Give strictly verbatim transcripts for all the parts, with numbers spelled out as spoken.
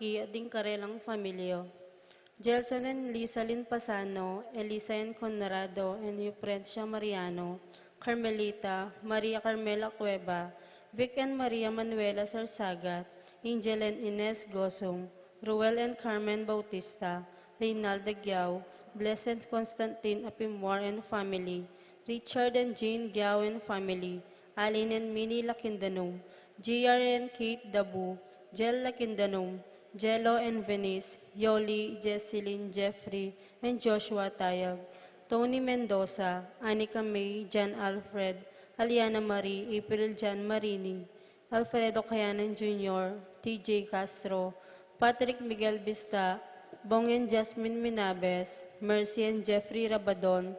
Aki at ding karelang familia. Gelson and Lisa Lin Pasano, Elisa and Conrado and Euprencia Mariano, Carmelita, Maria Carmela Cueva, Vic and Maria Manuela Sarsagat, Angel and Ines Gosong, Ruel and Carmen Bautista, Reynalda Giao, Blessed Constantine Apimwar and family, Richard and Jean Giao and family, Alin and Minnie Lakindanum, J R and Kate Dabu, Jel Lakindanum, Jello and Venice, Yoli, Jesselyn, Jeffrey, and Joshua Tayag, Tony Mendoza, Anika May, John Alfred, Aliana Marie, April John Marini, Alfredo Kayanan Junior, T J Castro, Patrick Miguel Bista, Bong and Jasmine Minabes, Mercy and Jeffrey Rabadon,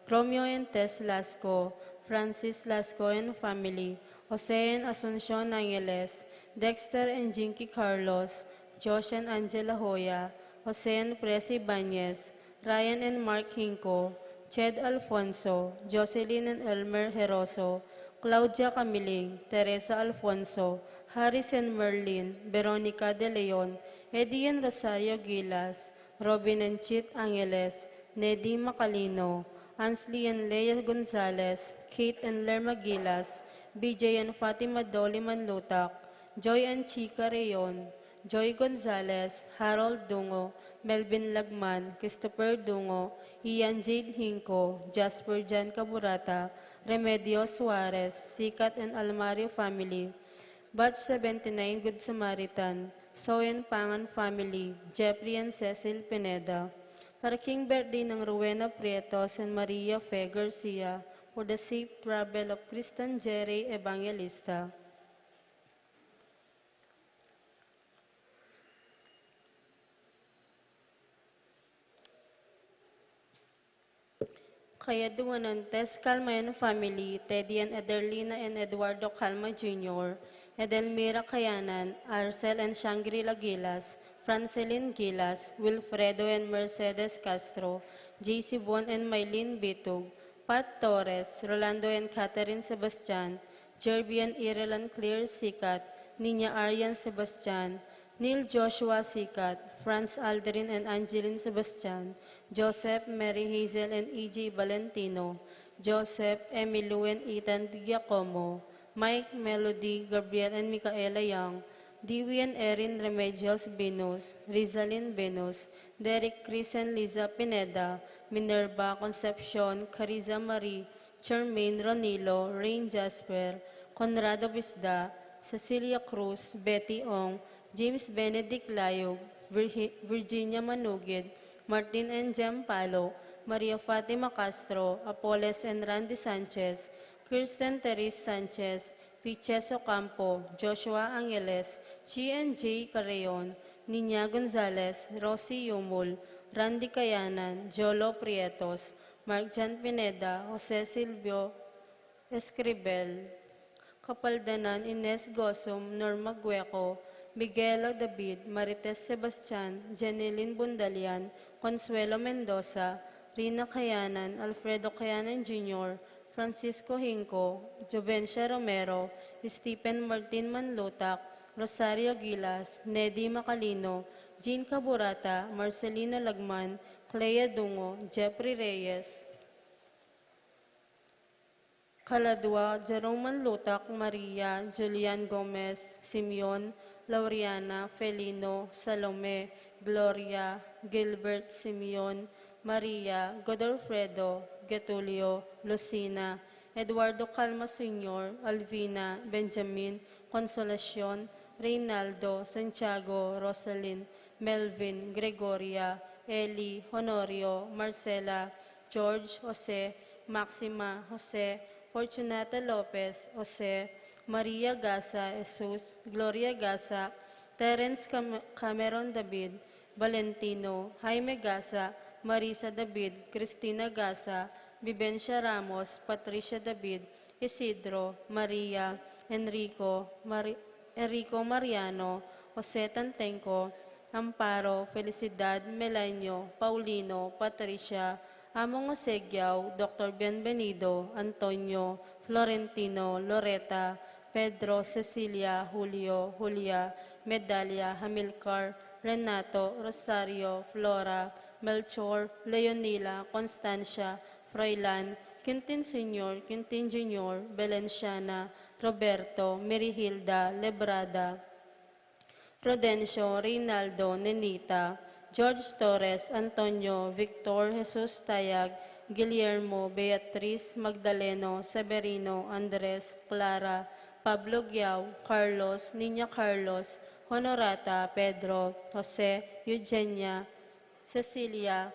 Romeo and Tess Lasco, Francis Lasco and family, Jose and Asuncion Angeles, Dexter and Jinky Carlos, Josh and Angela Hoya, Jose and Presi Bañez, Ryan and Mark Hinco, Ched Alfonso, Jocelyn and Elmer Heroso, Claudia Camiling, Teresa Alfonso, Harris and Merlin, Veronica De Leon, Eddie and Rosario Gilas, Robin and Chit Angeles, Nedi Macalino, Ansley and Lea Gonzalez, Kate and Lerma Gilas, B J and Fatima Doliman Lutak, Joy and Chica Rayon, Joy Gonzalez, Harold Dungo, Melvin Lagman, Christopher Dungo, Ian Jade Hinco, Jasper Jan Caburata, Remedio Suarez, Sikat and Almario family, Batch seventy-nine Good Samaritan, Soy and Pangan family, Jeffrey and Cecil Pineda. Para king birthday nang Rowena Prieto and Maria Fe Garcia, for the safe travel of Kristen Jerry Evangelista. Kaya duwanan Tess Calma and family, Teddy and Ederlina and Eduardo Calma Junior, Edelmira Kayanan, Arcel and Shangri-La Gilas, Francelin Gilas, Wilfredo and Mercedes Castro, J C Bon and Maylin Bitug, Pat Torres, Rolando and Catherine Sebastian, Jerby and Irelan Claire Sikat, Nina Arian Sebastian, Neil Joshua Sikat, Franz Aldrin and Angeline Sebastian, Joseph, Mary Hazel and E J Valentino, Joseph, Emilou and Ethan Giacomo, Mike, Melody, Gabriel and Micaela Young, Dewey and Erin Remedios Venus, Rizalin Venus, Derek, Chris and Liza Pineda, Minerva Concepcion, Cariza Marie, Charmaine Ronilo, Rain Jasper, Conrado Bisda, Cecilia Cruz, Betty Ong, James Benedict Layog, Virgi-, Virginia Manugid, Martin and Jem Palo, Maria Fatima Castro, Apoles and Randy Sanchez, Kirsten Therese Sanchez, Piches Ocampo, Joshua Angeles, Chi and Jay Carreon, Nina Gonzalez, Rosie Yumul, Randy Kayanan, Jolo Prietos, Mark Jan Pineda, Jose Silvio Escribel, Kapaldanan Ines Gosum, Norma Gueco, Miguela David, Marites Sebastian, Jenilyn Bundalian, Consuelo Mendoza, Rina Kayanan, Alfredo Kayanan Junior, Francisco Hinco, Jovencia Romero, Stephen Martin Manlutak, Rosario Gilas, Nedi Macalino, Jean Caburata, Marcelino Lagman, Clea Dungo, Jeffrey Reyes, Kaladua, Jerome Manlutak, Maria, Julian Gomez, Simeon, Lauriana, Felino, Salome, Gloria, Gilbert, Simeon, Maria, Godofredo, Getulio, Lucina, Eduardo Calma Senior, Alvina, Benjamin, Consolacion, Reynaldo, Santiago, Rosalyn, Melvin, Gregoria, Eli, Honorio, Marcela, George, Jose, Maxima, Jose, Fortunata Lopez, Jose, Maria Gasa, Jesus, Gloria Gasa, Terence Cam-, Cameron David, Valentino, Jaime Gasa, Marisa David, Cristina Gasa, Vivencia Ramos, Patricia David, Isidro, Maria, Enrico, Mari-, Enrico Mariano, Jose Tantenco, Amparo, Felicidad, Melanio, Paulino, Patricia, Among Jose Giao, Doctor Bienvenido, Antonio, Florentino, Loreta, Pedro, Cecilia, Julio, Julia, Medalia, Hamilcar, Renato, Rosario, Flora, Melchor, Leonila, Constancia, Froilan, Quintin Senior, Quintin Junior, Belenciana, Roberto, Merihilda, Lebrada, Rodencio, Reynaldo, Nenita, George Torres, Antonio, Victor, Jesus Tayag, Guillermo, Beatriz, Magdaleno, Severino, Andres, Clara, Pablo Giao, Carlos, Niña Carlos, Honorata, Pedro, Jose, Eugenia, Cecilia,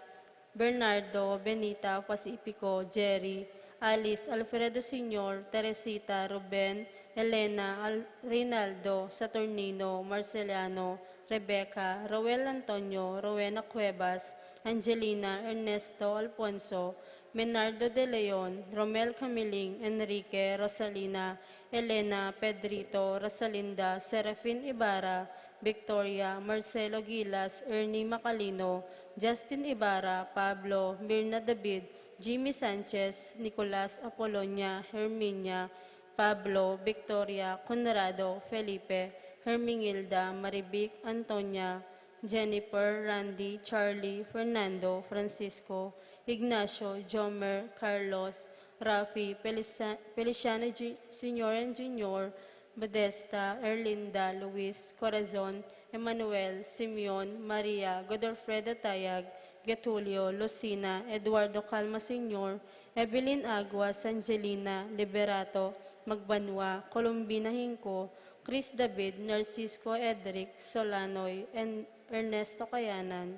Bernardo, Benita, Pacifico, Jerry, Alice, Alfredo Senior, Teresita, Ruben, Elena, Al-, Reynaldo, Saturnino, Marceliano, Rebecca, Roel Antonio, Rowena Cuevas, Angelina, Ernesto, Alfonso, Menardo de Leon, Romel Camiling, Enrique, Rosalina, Elena, Pedrito, Rosalinda, Serafin Ibarra, Victoria, Marcelo Gilas, Ernie Macalino, Justin Ibarra, Pablo, Mirna David, Jimmy Sanchez, Nicolas Apolonia, Herminia, Pablo, Victoria, Conrado, Felipe, Hermingilda, Marivic, Antonia, Jennifer, Randy, Charlie, Fernando, Francisco, Ignacio, Jomer, Carlos, Rafi, Felisa-, Feliciano Ju-, Senior and Junior, Modesta, Erlinda, Luis, Corazon, Emmanuel, Simeon, Maria, Godofredo Tayag, Getulio, Lucina, Eduardo Calma Senior, Evelyn Aguas, Angelina, Liberato, Magbanua, Colombina Hinco, Chris David, Narcisco Edric, Solanoy, and Ernesto Kayanan,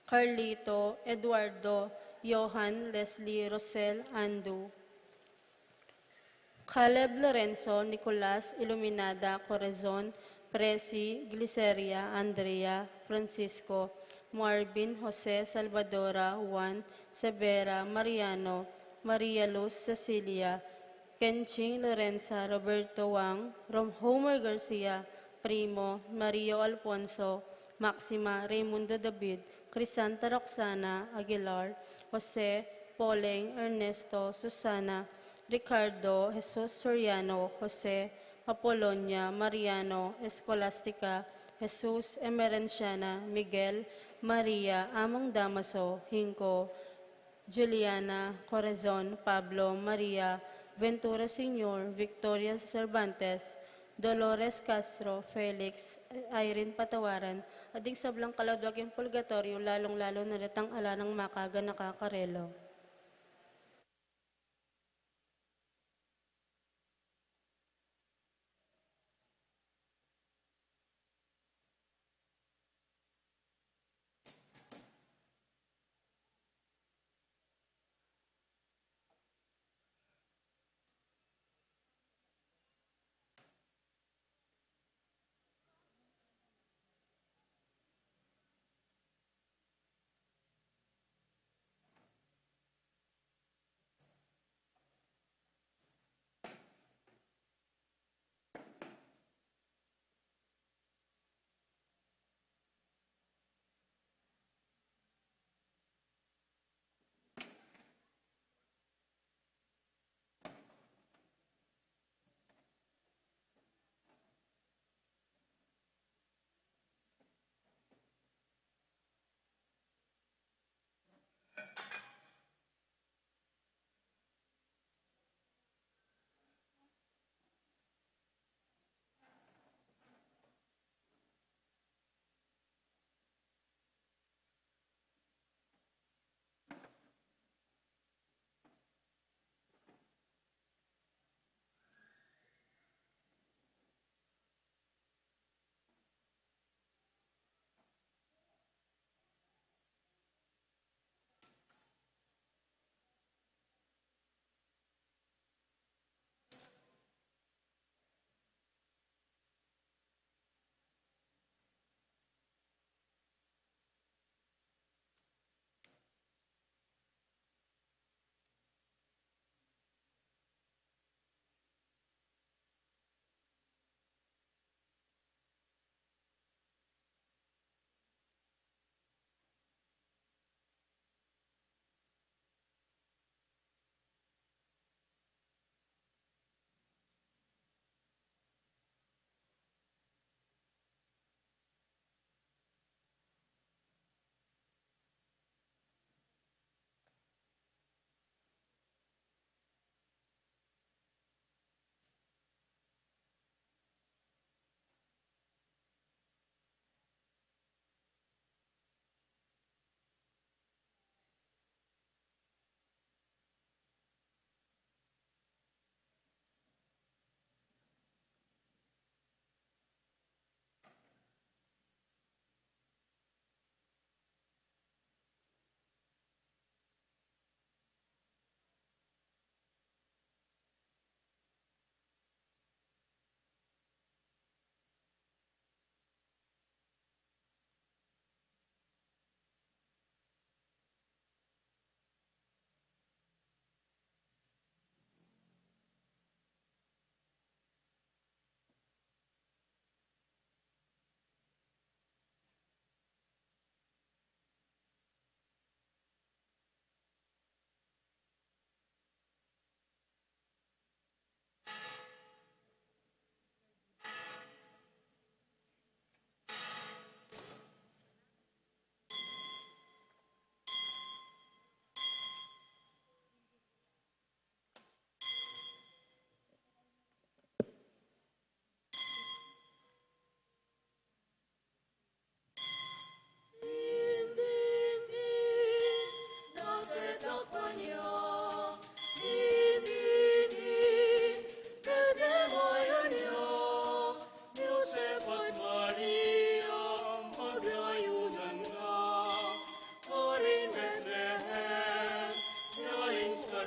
Carlito, Eduardo, Johan, Leslie, Rosel, Andu, Caleb, Lorenzo, Nicolas, Iluminada, Corazon, Presi, Gliceria, Andrea, Francisco, Marvin, Jose, Salvadora, Juan, Severa, Mariano, Maria Luz, Cecilia, Kenching, Lorenza, Roberto Wang, Rom-, Homer Garcia, Primo, Mario Alfonso, Maxima, Raimundo David, Crisanta Roxana Aguilar, Jose, Poleng, Ernesto, Susana, Ricardo, Jesus Soriano, Jose, Apolonia, Mariano, Escolastica, Jesus, Emerenciana, Miguel, Maria, Among Damaso, Hinco, Juliana, Corazon, Pablo, Maria, Ventura Senior, Victoria Cervantes, Dolores Castro, Felix, Irene Patawaran, at ding sablang kaladwa king purgatorio, lalung-lalu na retang ala nang makaganaka karela.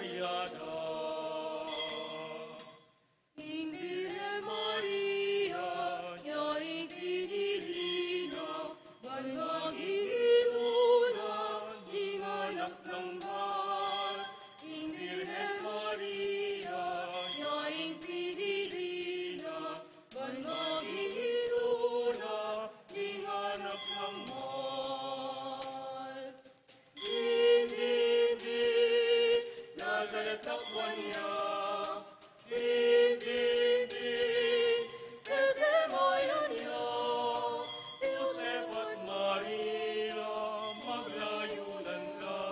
Ing Birhen Maria, ya ing pinili na, ban maging ina na ning anak nang mal. Ing Birhen Maria, ya ing pinili na, ban maging ina na ning anak nang mal. Ding, ding, ding, Nazaret, lakwan ya. Ding, ding, ding, Betlehem, ayan ya. Joseph at Maria, maglayunan la.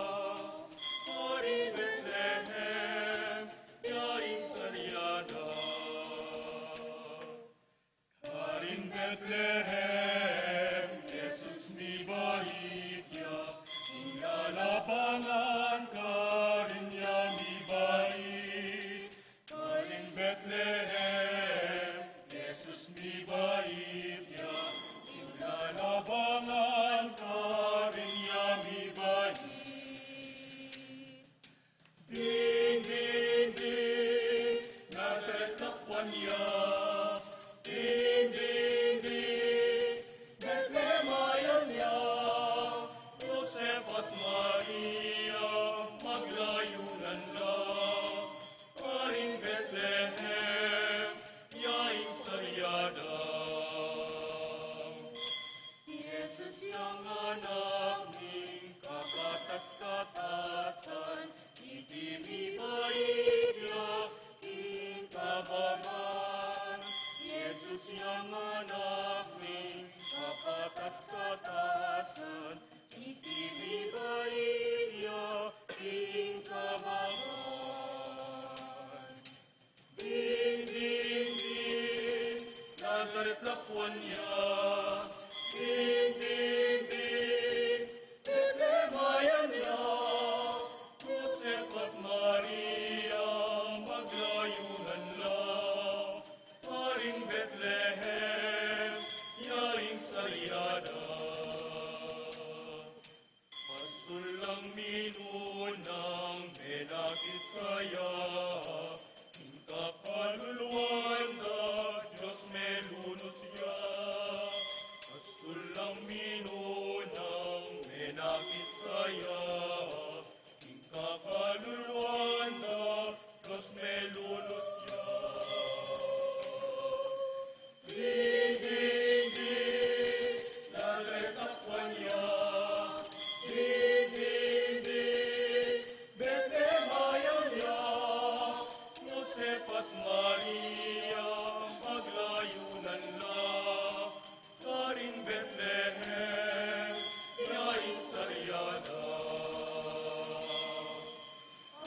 Karin Betlehem, ya ing salyada. Karin Betlehem, Jesus mibait ya, ing lalabangan karin ya mibait. Karin Betlehem, Jesus mibait ya, ing lalabangan karin ya mibait. Ding, ding, ding, Nazaret, lakwan ya. Ding, ding, ding, Betlehem, ayan ya. Joseph at Maria, maglayunan la. Karin Betlehem, ya ing salyada. Jesus yang anak ning kakatas-katasan, iti mibait ya king kabangan. Jesus yang anak ning kakatas-katasan, iti mibait ya king kabangan. Ding, ding, ding, Nazaret, lakwan ya. Ding, ding, ding, Betlehem, ayan ya. Joseph at Maria, maglayunan la. Karin Betlehem, ya ing salyada. Pastul lang minunang menakit kaya, ing kakaluluan da Dios melunus ya. Pastul lang minunang menakit kaya, ing kakaluluan da Dios melunus ya. Ding, ding, ding, Nazaret, lakwan ya. Ding, ding, ding, Betlehem, ayan ya. Joseph at Maria, maglayunan la. Karin Betlehem, ya ing salyada.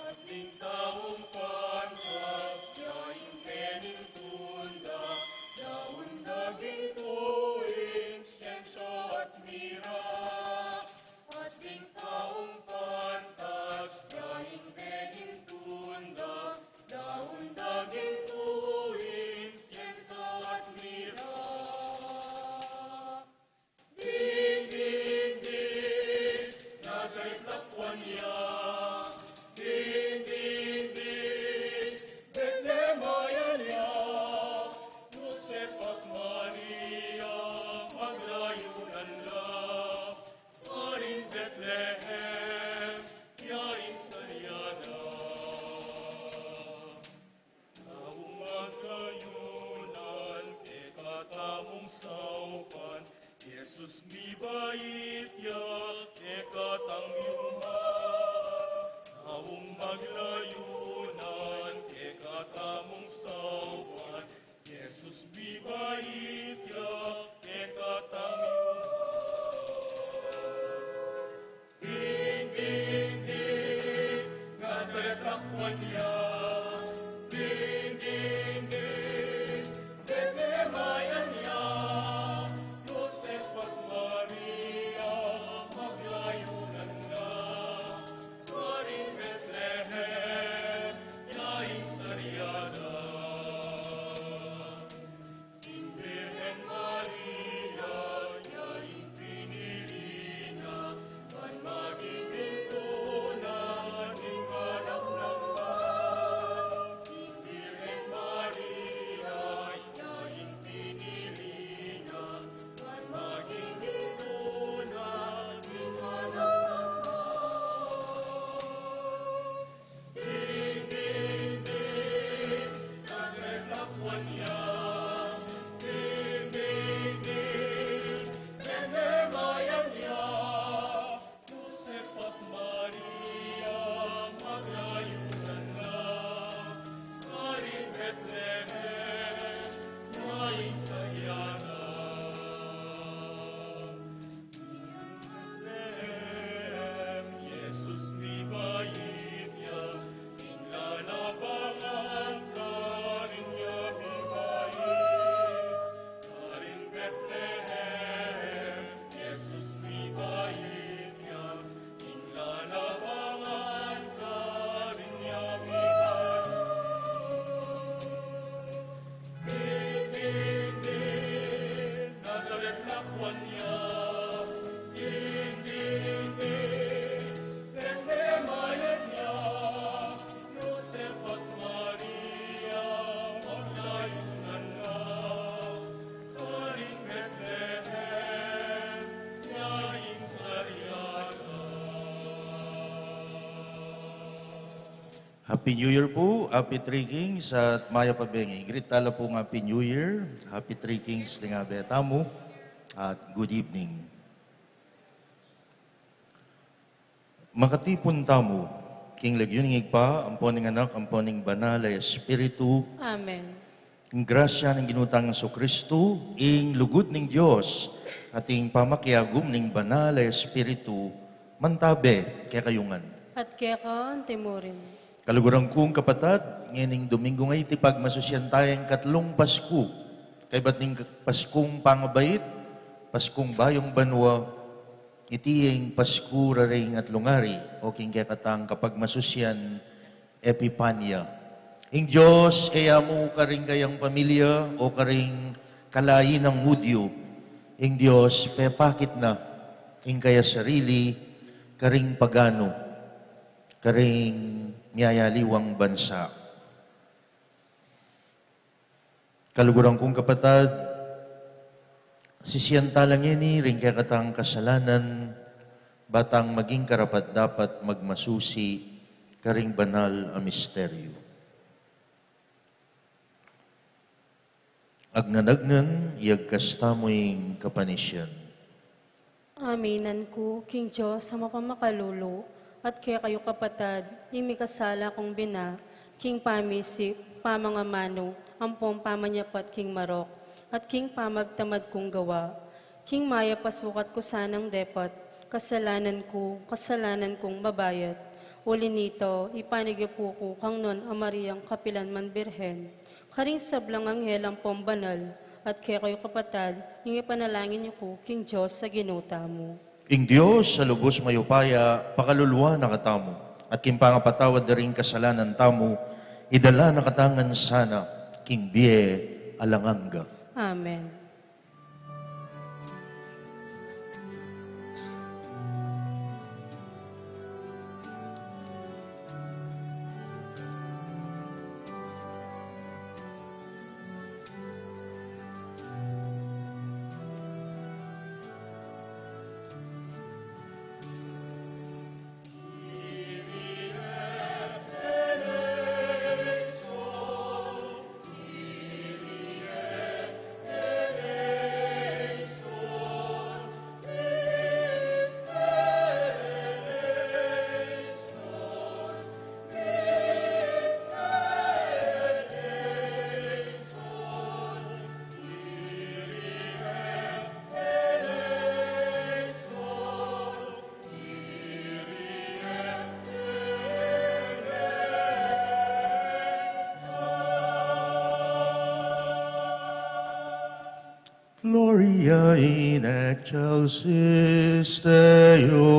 At ding taung pantas, ya ing benintun da, daun da ginto, insenso at mira. At ding taung pantas, ya ing benintun da, daun da ginto, insenso at mira. Ding, ding, ding, Nazaret, lakwan ya. Ding, ding, ding, Betlehem, ayan ya. Joseph at Maria, maglayunan la. Karin Betlehem, ya ing salyada. Taung maglayunan kekatamung saupan, Jesus mibait ya kekatang yuman. Taung maglayunan kekatamung saupan, Jesus mibait ya kekatang yuman. Ding, ding, ding, Nazaret, lakwan ya. Ding, ding, ding, Betlehem, ayan ya. Joseph at Maria, maglayunan la. Karin Betlehem, ya ing salyada. Ing Birhen Maria, ya ing pinili na, ban maging mituna ning anak nang Happy New Year po, Happy Three Kings, at mayap a bengi. Greet tala pung Happy New Year, Happy Three Kings, ding abe tamu, at good evening. Makatipun tamu king lagyu ning Ibpa, ampo ning Anak, ampo ning Banal a Espiritu. Amen. Ing grasya ning Ginu tang Jesucristo, ing lugud ning Dios, at ing pamakiagum ning Banal a Espiritu, mantabe kekayu ngan. At keka antimurin. Kaluguran kung kapatad, ngening Domingo ngeni pagmasusian taya ing katlung Pasku. Kaybat ning Paskung pangabait, Paskung bayung banua, iti ing Pasku rareng at lungari, o king kekatang kapagmasusian, Epipania. Ing Dios e ya mu karing kayang pamilya o karing kalainang Hudyo. Ing Dios pepakit na ing kaya sarili karing pagano, karing miyayaliwang bansa. Kaluguran kung kapatad, sisian tala ngeni ring kekatang kasalanan, ba tang maging karapat-dapat magmasusi karing banal a misteryo. Agnanagnang, iyagkas tamu ing kapanisian. Aminan ku king Dios a mapamakalulu, at kekayu kapatad, ing mikasala kung bina, king pamisip, pamangamanu, ampong pamanyapat king marok, at king pamagtamad kung gawa, king mayap a sukat ku sanang depat, kasalanan ku, kasalanan kung mabayat. Uli nito, ipanigyapu ku kang Nuan a Mariang kapilan man Birhen, karing sablang anghel ampong banal, at kekayu kapatad, ing ipanalangin yu ku king Dios a Ginu tamu. Ing Dios a lubos mayupaya, pakaluluan na katamu, at king pangapatawad da ring kasalanan tamu, idala na katamu ngan sana king bie alang angga. Amen. Gloria in excelsis Deo.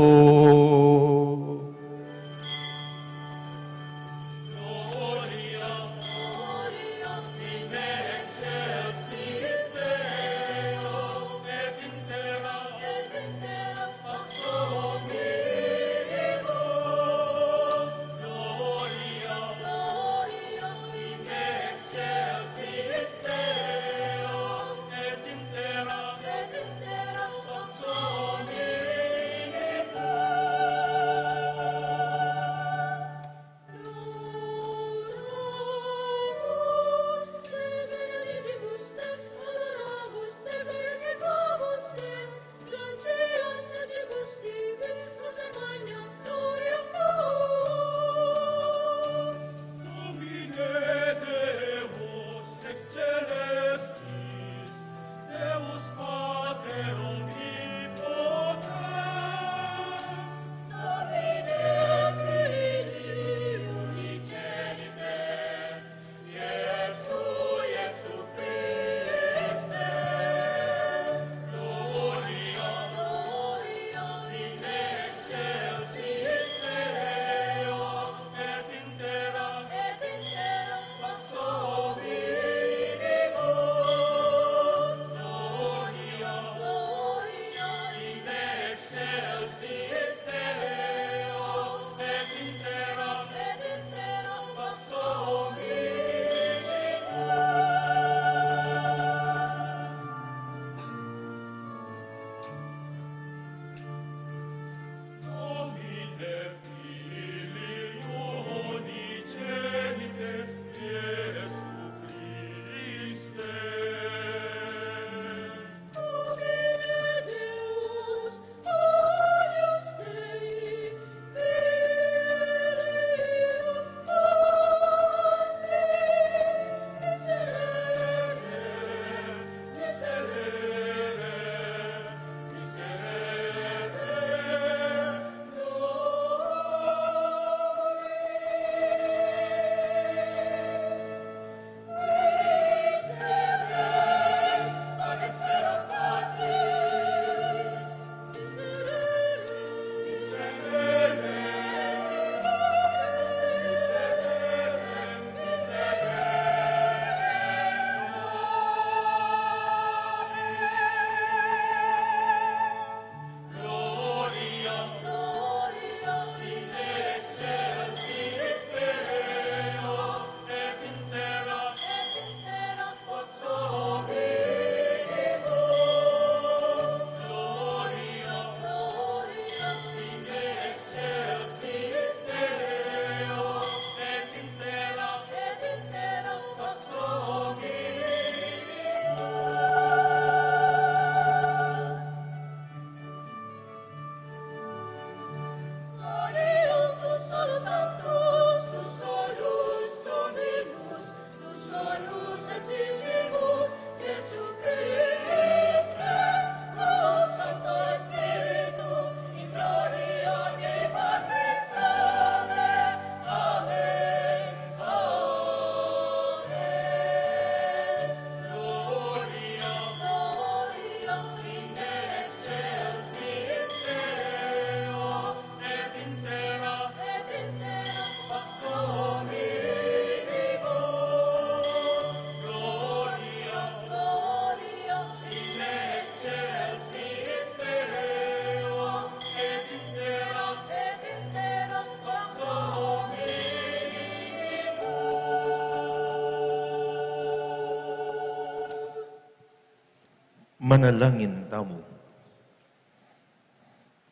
Manalangin tamu.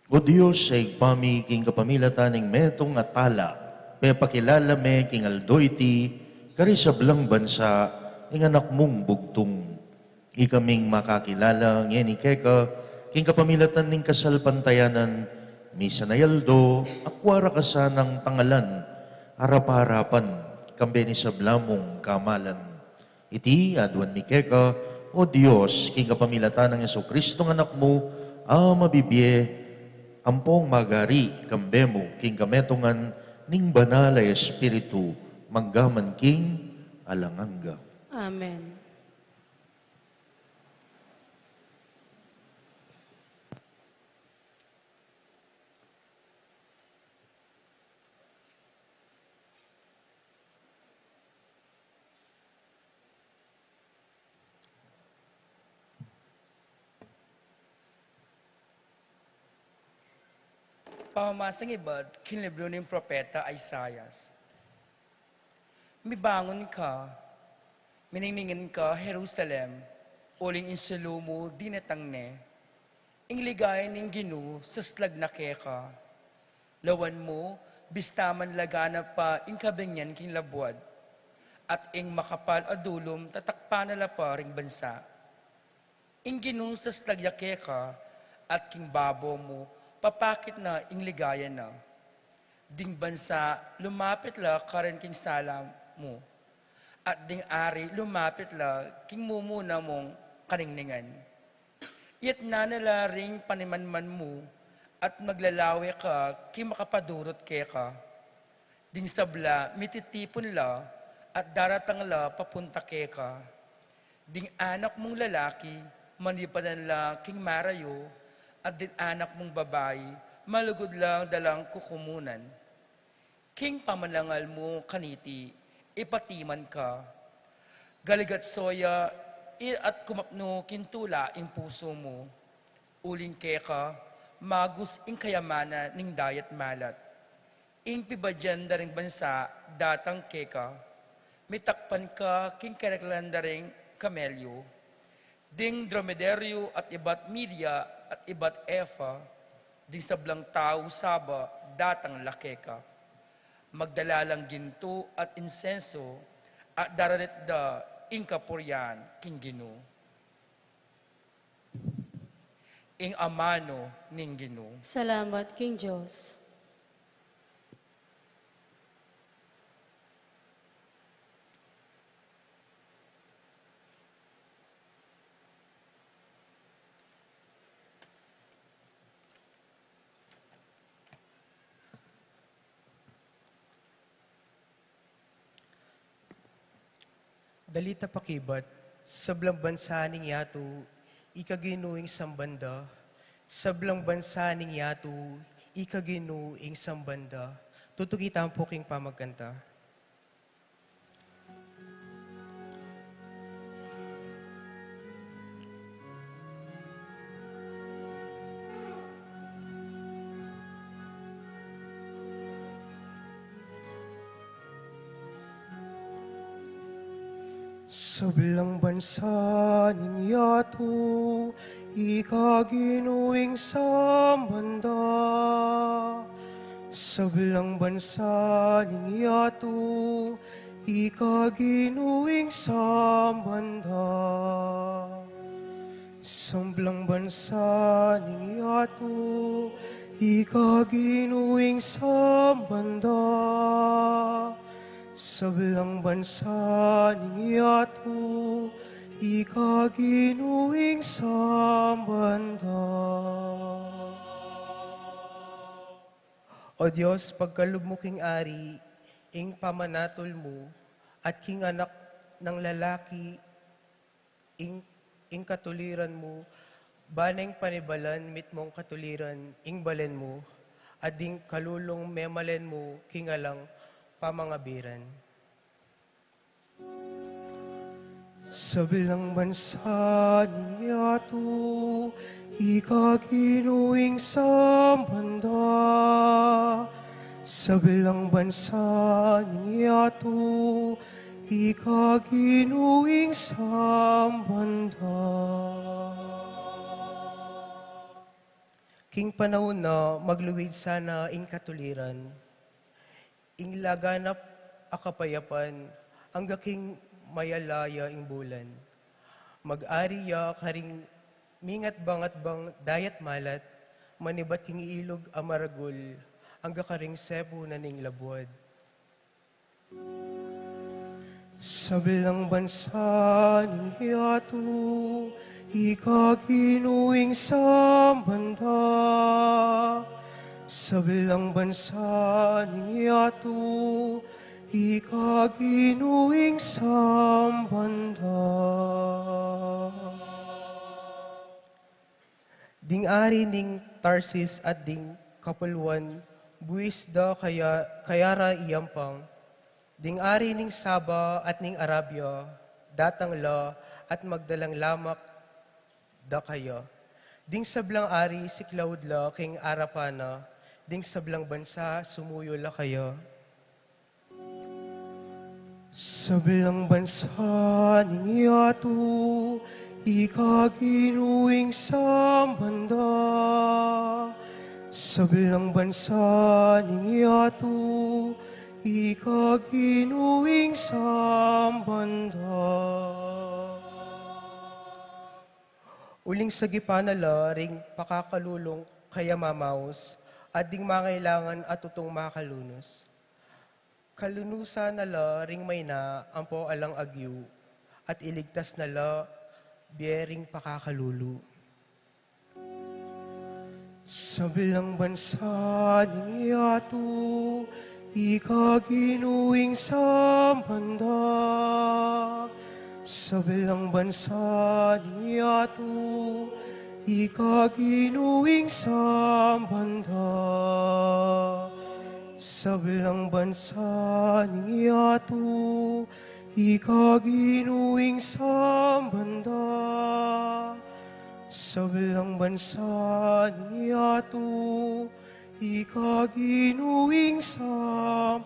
O Dios, a Ibpa mi, king kapamilatan ning metung a tala, pepakilala me king aldo iti, karing sablang bansa, ing Anak mung bugtung. Ikaming makakilala ngeni keka, king kapamilatan ning kasalpantayanan, misan a aldo, akua ra ka sanang tangalan, arap-arapan, kambe ning sabla mung kamalan. Iti aduan mi keka, O Dios, king kapamilatan nang Jesucristo nga Anak mu, a mabibie, ampong magari, kambe mu, king kametungan ning Banal a Espiritu, manggaman king alang angga. Amen. Pamamasang ibat king libru ning propeta Isaias. Mibangun ka, miningningan ka, Jerusalem, uling ing sulu mu dinatang ne. Ing ligaya ning Ginu saslag na keka. Lawan mu, bista man laganap pa ing kabinyan king labuad, at ing makapal a dulum tatakpan na la pa ring bansa. Ing Ginu saslag ya keka, at king babo mu papakit na ing ligaya na. Ding bansa lumapit la karin king sala mu, at ding ari lumapit la king mumuna mung kaningningan. Iyatas na la ring panimanman mu, at maglalawe ka king makapadurut keka. Ding sabla mititipun la, at daratang la papunta keka. Ding anak mung lalaki, manipadan la king marayu, at ding anak mung babai, malugud la dalang kukumunan. King pamanangal mu kaniti, ipatiman ka. Galigatso ya, i-, at kumapnu king tula ing pusu mu. Uling keka, magus ing kayamanan ning dayat malat. Ing pibadian da ring bansa datang keka, mitakpan ka king kereklan da ring kamelyu. Ding dromedaryu at ibat milya at ibat efa, ding sablang tau Saba datang la keka. Magdala lang gintu at insenso, at daralit da ing kapurian king Ginu. Ing amanu ning Ginu. Salamat king Dios. Dalita pakibat. Sablang bansa ning yatu, ika Ginu ing samban da. Sablang bansa ning yatu, ika Ginu ing samban da. Tutuki tamu pu king pamagkanta. Sablang bansa ning yatu, ika Ginu ing samban da. Sablang bansa ning yatu, ika Ginu ing samban da. Sablang bansa ning yatu, ika Ginu ing samban da. Sablang bansa ning yatu, ika Ginu ing samban da. O Dios, pagkalub mu king ari ing pamanatul mu, at king anak nang lalaki ing, ing katuliran mu, ban ing panibalan mitmung katuliran ing balen mu, at ding kalulung memalen mu king alang pamangabiran. Sablang bansa ning yatu, ika Ginu ing samban da. Sablang bansa ning yatu, ika Ginu ing samban da. King panaun na magluid sana ing katuliran, ing laganap a kapayapan, angga king mayala ya ing bulan. Mag-ari ya karing mingatbang-atbang dayat malat, manibat king ilug a maragul, angga karing sepu na ning labuad. Sablang bansa ning yatu, ika Ginu ing sambanda. Sablang bansa ning yatu, ika Ginu ing sambanda. Ding ari ning Tarsis at ding kapuluan, buis da kaya, kaya ra iyampang. Ding ari ning Saba at ning Arabia, datang la at magdalang lamak da kaya. Ding sablang ari siklaud la king arapan na, ding sablang bansa sumuyu la kaya. Sablang bansa ning yatu, ika Ginu ing sambanda. Sablang bansa ning yatu, ika Ginu ing sambanda. Uling sagipan na la ring pakakalulung kaya mamaus, at ding mangailangan a tutung makalunus. Kalunusan na la ring mayna ampo alang agyu, at iligtas na la bie ring pakakalulu. Sablang bansa ning yatu, ika Ginu ing sambanda. Sablang bansa ning yatu, ika Ginu ing sambanda. Sablang bansa ning yatu, ika Ginu ing sambanda. Sablang bansa ning yatu, ika Ginu ing sambanda.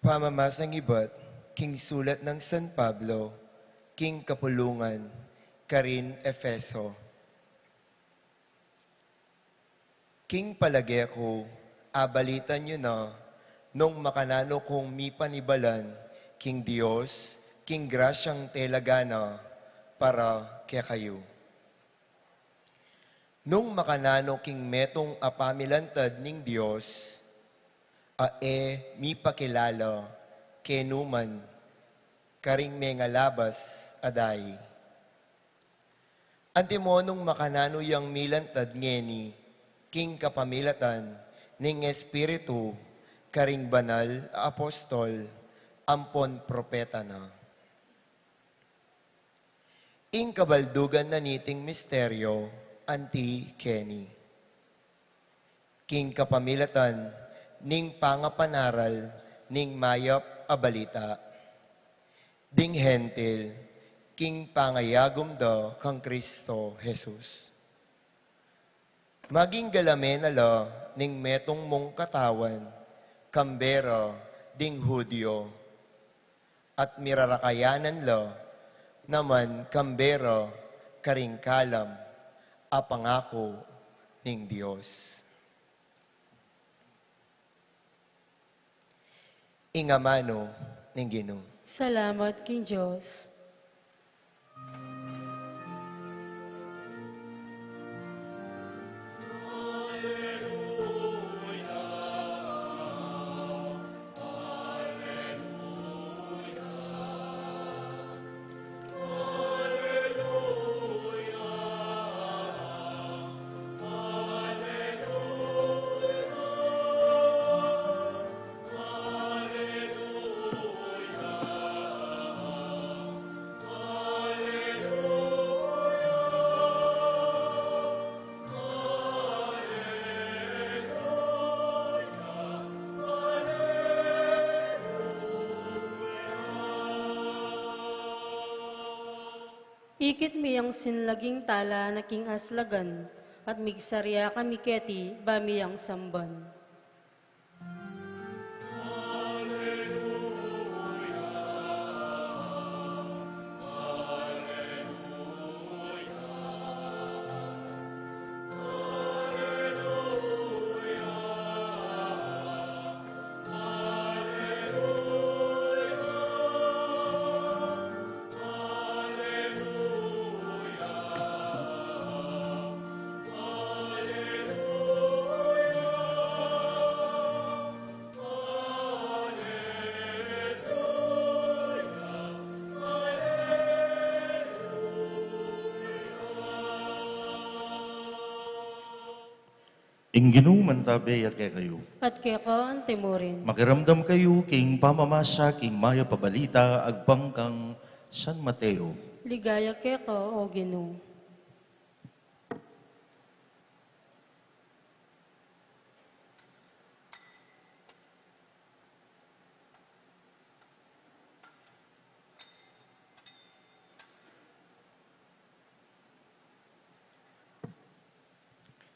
Pamamasang ibat king sulat nang San Pablo king kapulungan karin Efeso. King palage ku, abalitan yu na nung makananu kung mipanibalan king Dios, king grasyang telaga na para kekayu. Nung makananu king metung a pamilantad ning Dios, a e mipakilala kenu man karing mengalabas a dayi. Antimo nung makananu yang milantad ngeni king kapamilatan ning Espiritu karing banal a apostol ampon propeta na. Ing kabaldugan na niting misteryo anti keni, king kapamilatan ning pangapanaral ning mayap a balita, ding Hentil king pangayagum da kang Kristo Jesus. Maging galame na la ning metung mung katawan, kambe ra ding Judio, at mirarakayanan la naman kambe ra karing kalam a pangaku ning Dios. Ing amanu ning Ginu. Salamat king Dios. Ikit mi yang sinlaging tala na king aslagan, at migsarya kami keti ba mi yang samban. Ing Ginu mantabe ya kekayu. At keka antimurin. Makiramdam kayu king pamamasa king mayap a balita agpang kang San Mateo. Ligaya keka, O Ginu.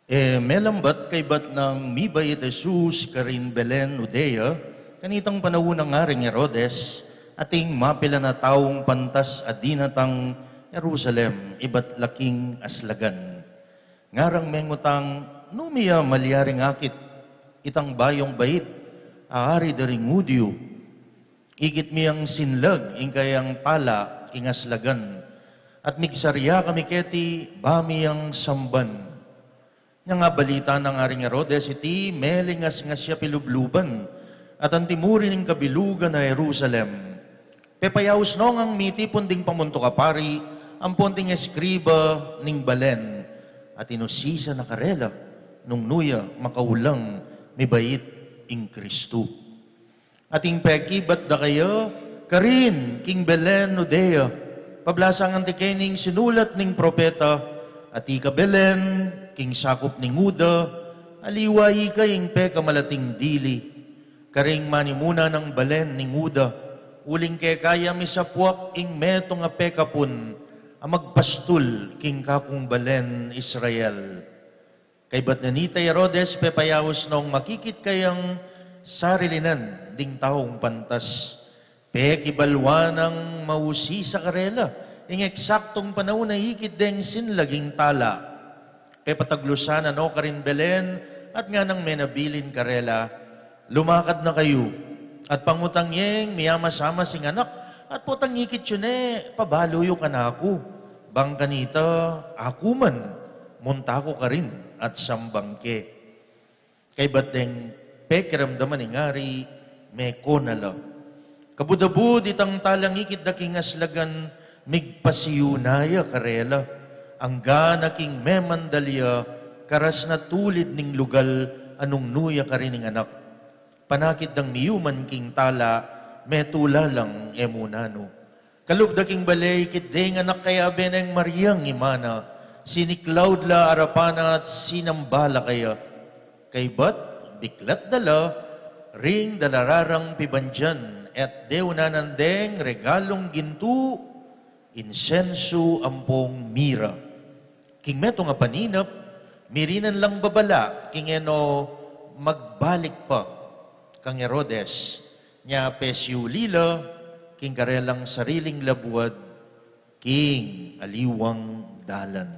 E melambat kaybat nang mibait Jesus karin Belen, Judea, kanitang panaun nang Aring Herodes, ating mapilan a taung pantas a dinatang Jerusalem ibat la king aslagan. Ngarang mengutang, "Nu mi ya malyaring akit itang bayung bait a ari da ring Judio? Ikit mi yang sinlag ing kayang tala king aslagan, at migsarya kami keti ba mi yang samban." Nyang abalita nang Aring Herodes iti, melingasngas ya pilubluban, at antimurin ing kabilugan a Jerusalem. Pepayaus no ngang mitipun ding pamuntuk a pari ampon ding eskriba ning balen, at inusisa na karela nung nu ya makaulang mibait ing Kristu. Ating pekibat da kaya karin king Belen, Judea, pablasangan ti keni ing sinulat ning propeta, "Atika Belen, king sakup ning Juda, aliwa ika ing pekamalating dili. Karing manimuna nang balen ning Juda, uling keka ya misapuak ing metung a pekapun a magpastul king kakung balen Israel." Kaybat na nita i Herodes, pepayaus nong makikit kayang sarilinan ding taung pantas. Pekibalwan nang mausisa karela ing eksaktung panaun a ikit deng sinlaging tala. Pepataglusan na no karin Belen, at nganang menabilin karela, "Lumakad na kayu, at pangutang yeng miyamasamas ing anak, at potang ikit yu ne, pabalu yu kanaku. Bang kanita, aku man, munta ku karin at sambang ke." Kaybat deng pekiramdaman ning ari, meko na la. Kabud-abud itang talang ikit da king aslagan, migpasiu na ya karela, angga na king memandal ya karas na tulid ning lugal a nung nu ya karin ing anak. Panakit dang miyuman king tala, metula lang e mu nanu. Kalub da king bale, ikit de ing anak, kayabe neng Mariang ima na, siniklaud la arapan na at sinamba la kaya. Kaybat, biklat da la ring dala rang pibandian, at deunan deng regalung gintu, insensu ampong mira. King metung a paninap, mirinan lang babala king e no magbalik pa kang Herodes, nya pesiuli la king karelang sariling labuad king aliwang dalan.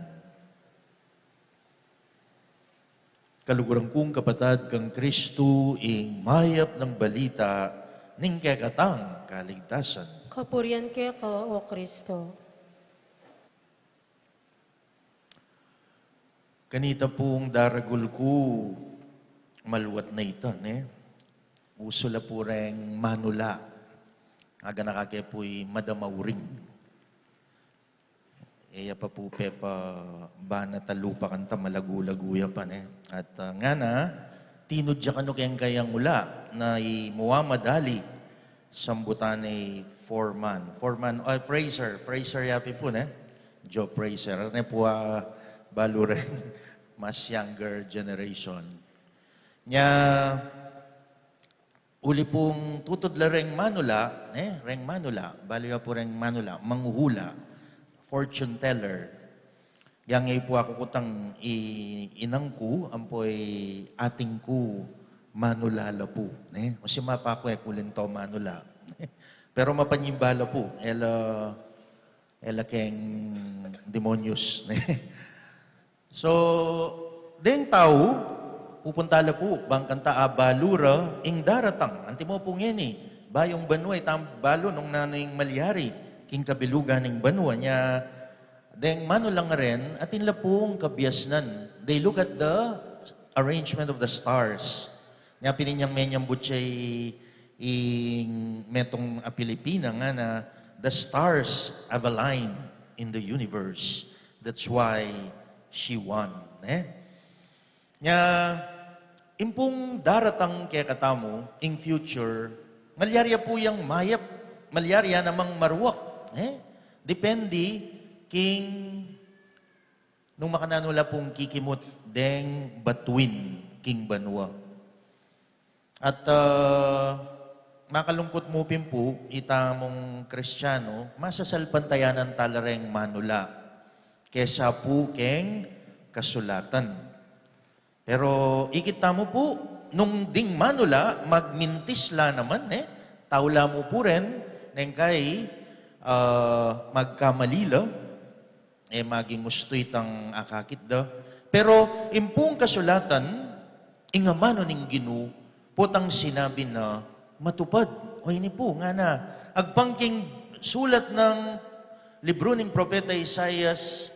Kaluguran kung kapatad kang Kristu, ing mayap nang balita ning kekatang kaligtasan. Kapurian keka, O Kristu. Kanita pung daragul ku, maluat na ita, ne? Usu la pu reng manula. Aga na kake pu'y madamauring. E ya pa pu pepabanat a lupa kanta, malagu-lagu ya pa, ne? At, ah, ngana, tinud ya kanu keng kayang ula na i Muhammad Ali, sambutan i Foreman. Foreman, ah, Fraser. Fraser ya pi pu, ne? Joe Fraser. Ne pu, ah, balu reng mas younger generation. Nya, uli pung tutud la reng manula, ne? Reng manula, balu ya pu reng manula, manghuhula. fortune teller. Yang e pu aku kutang i-, inang ku, ampo i ating ku, manula la pu, ne? O si mapa ku e ku linto manula. Pero mapanyimba la pu, e la, e la keng demonyos, ne? So, deng tau, pupunta la pu, bang kanta abalu ra ing daratang. Antimo pu ngeni, bayung banua itang balu nung nanu ing malyari king kabilugan ning banua nya. Deng manula ngaren, atin la pung kabiasnan. They look at the arrangement of the stars. Nya pin inyang menyambut ya i-, ing metung a Pilipina ngana, "The stars have aligned in the universe. That's why she won," ne? Nya, ing pung daratang kekatamu, ing future, malyari ya pu yang mayap, malyari ya namang maruak, ne? Depende king nung makananu la pung kikimut deng batuin king banua. At, ah, makalungkut mu pin pu, itamung Kristiyanu, masasalpantayanan tala reng manula kesa pu keng kasulatan. Pero ikit tamu pu, nung ding manula, magmintis la naman, e, tau la mu pu ren, neng kai, ah, magkamali la, e, maging mustu itang akakit da. Pero ing pung kasulatan, ing amanu ning Ginu, potang sinabi na matupad. O ini pu, ngana, agpang king sulat ning libru ning propeta Isaias,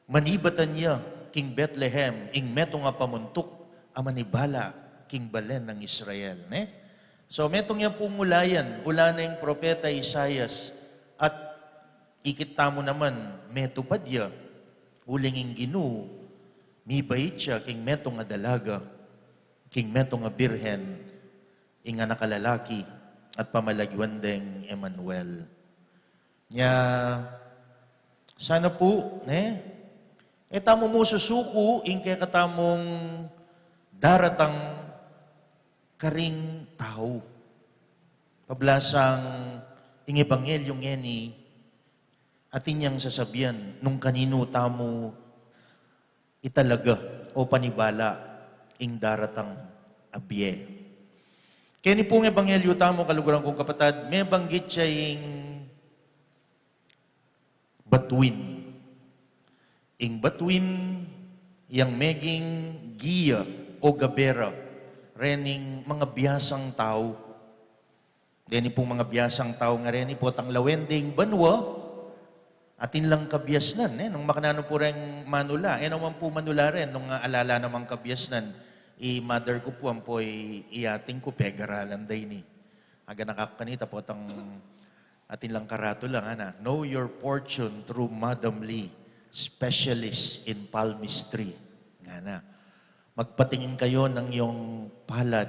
manibatan ya king Bethlehem ing metung a pamuntuk a manibala king balen nang Israel, ne? So, metung ya pung ulayan, ula neng propeta Isaias, at ikit tamu naman, metupad ya, uling ing Ginu, mibait ya king metung a dalaga, king metung a birhen, ing anak a lalaki, at pamalagyuan deng Emmanuel. Nya, sana pu, ne? E tamu mu susuku ing kekatamung daratang karing tau. Pablasang ing ebanghelyu ngeni, atin yang sasabian, nung kaninu tamu italaga o panibala ing daratang a bie. Keni pung ebanghelyu tamu, kaluguran kung kapatad, mebanggit ya ing batuin. Ing batuin yang meging giya o gabera rening mga biasang tau. Deni pung mga biasang tau ngareni, potang lawen ding banua, atin lang kabiasnan, e? Nung makananu pu reng manula, e naman pu manula ren, nung alala namang kabiasnan, i mother ku pu ampo i, i ating ku pegaralan da ini. Aga na kak kanita, potang atin lang karatula, ngana, "Know your fortune through Madam Lee, specialist in palmistry," ngana. "Magpatingin kayo ng iyong palad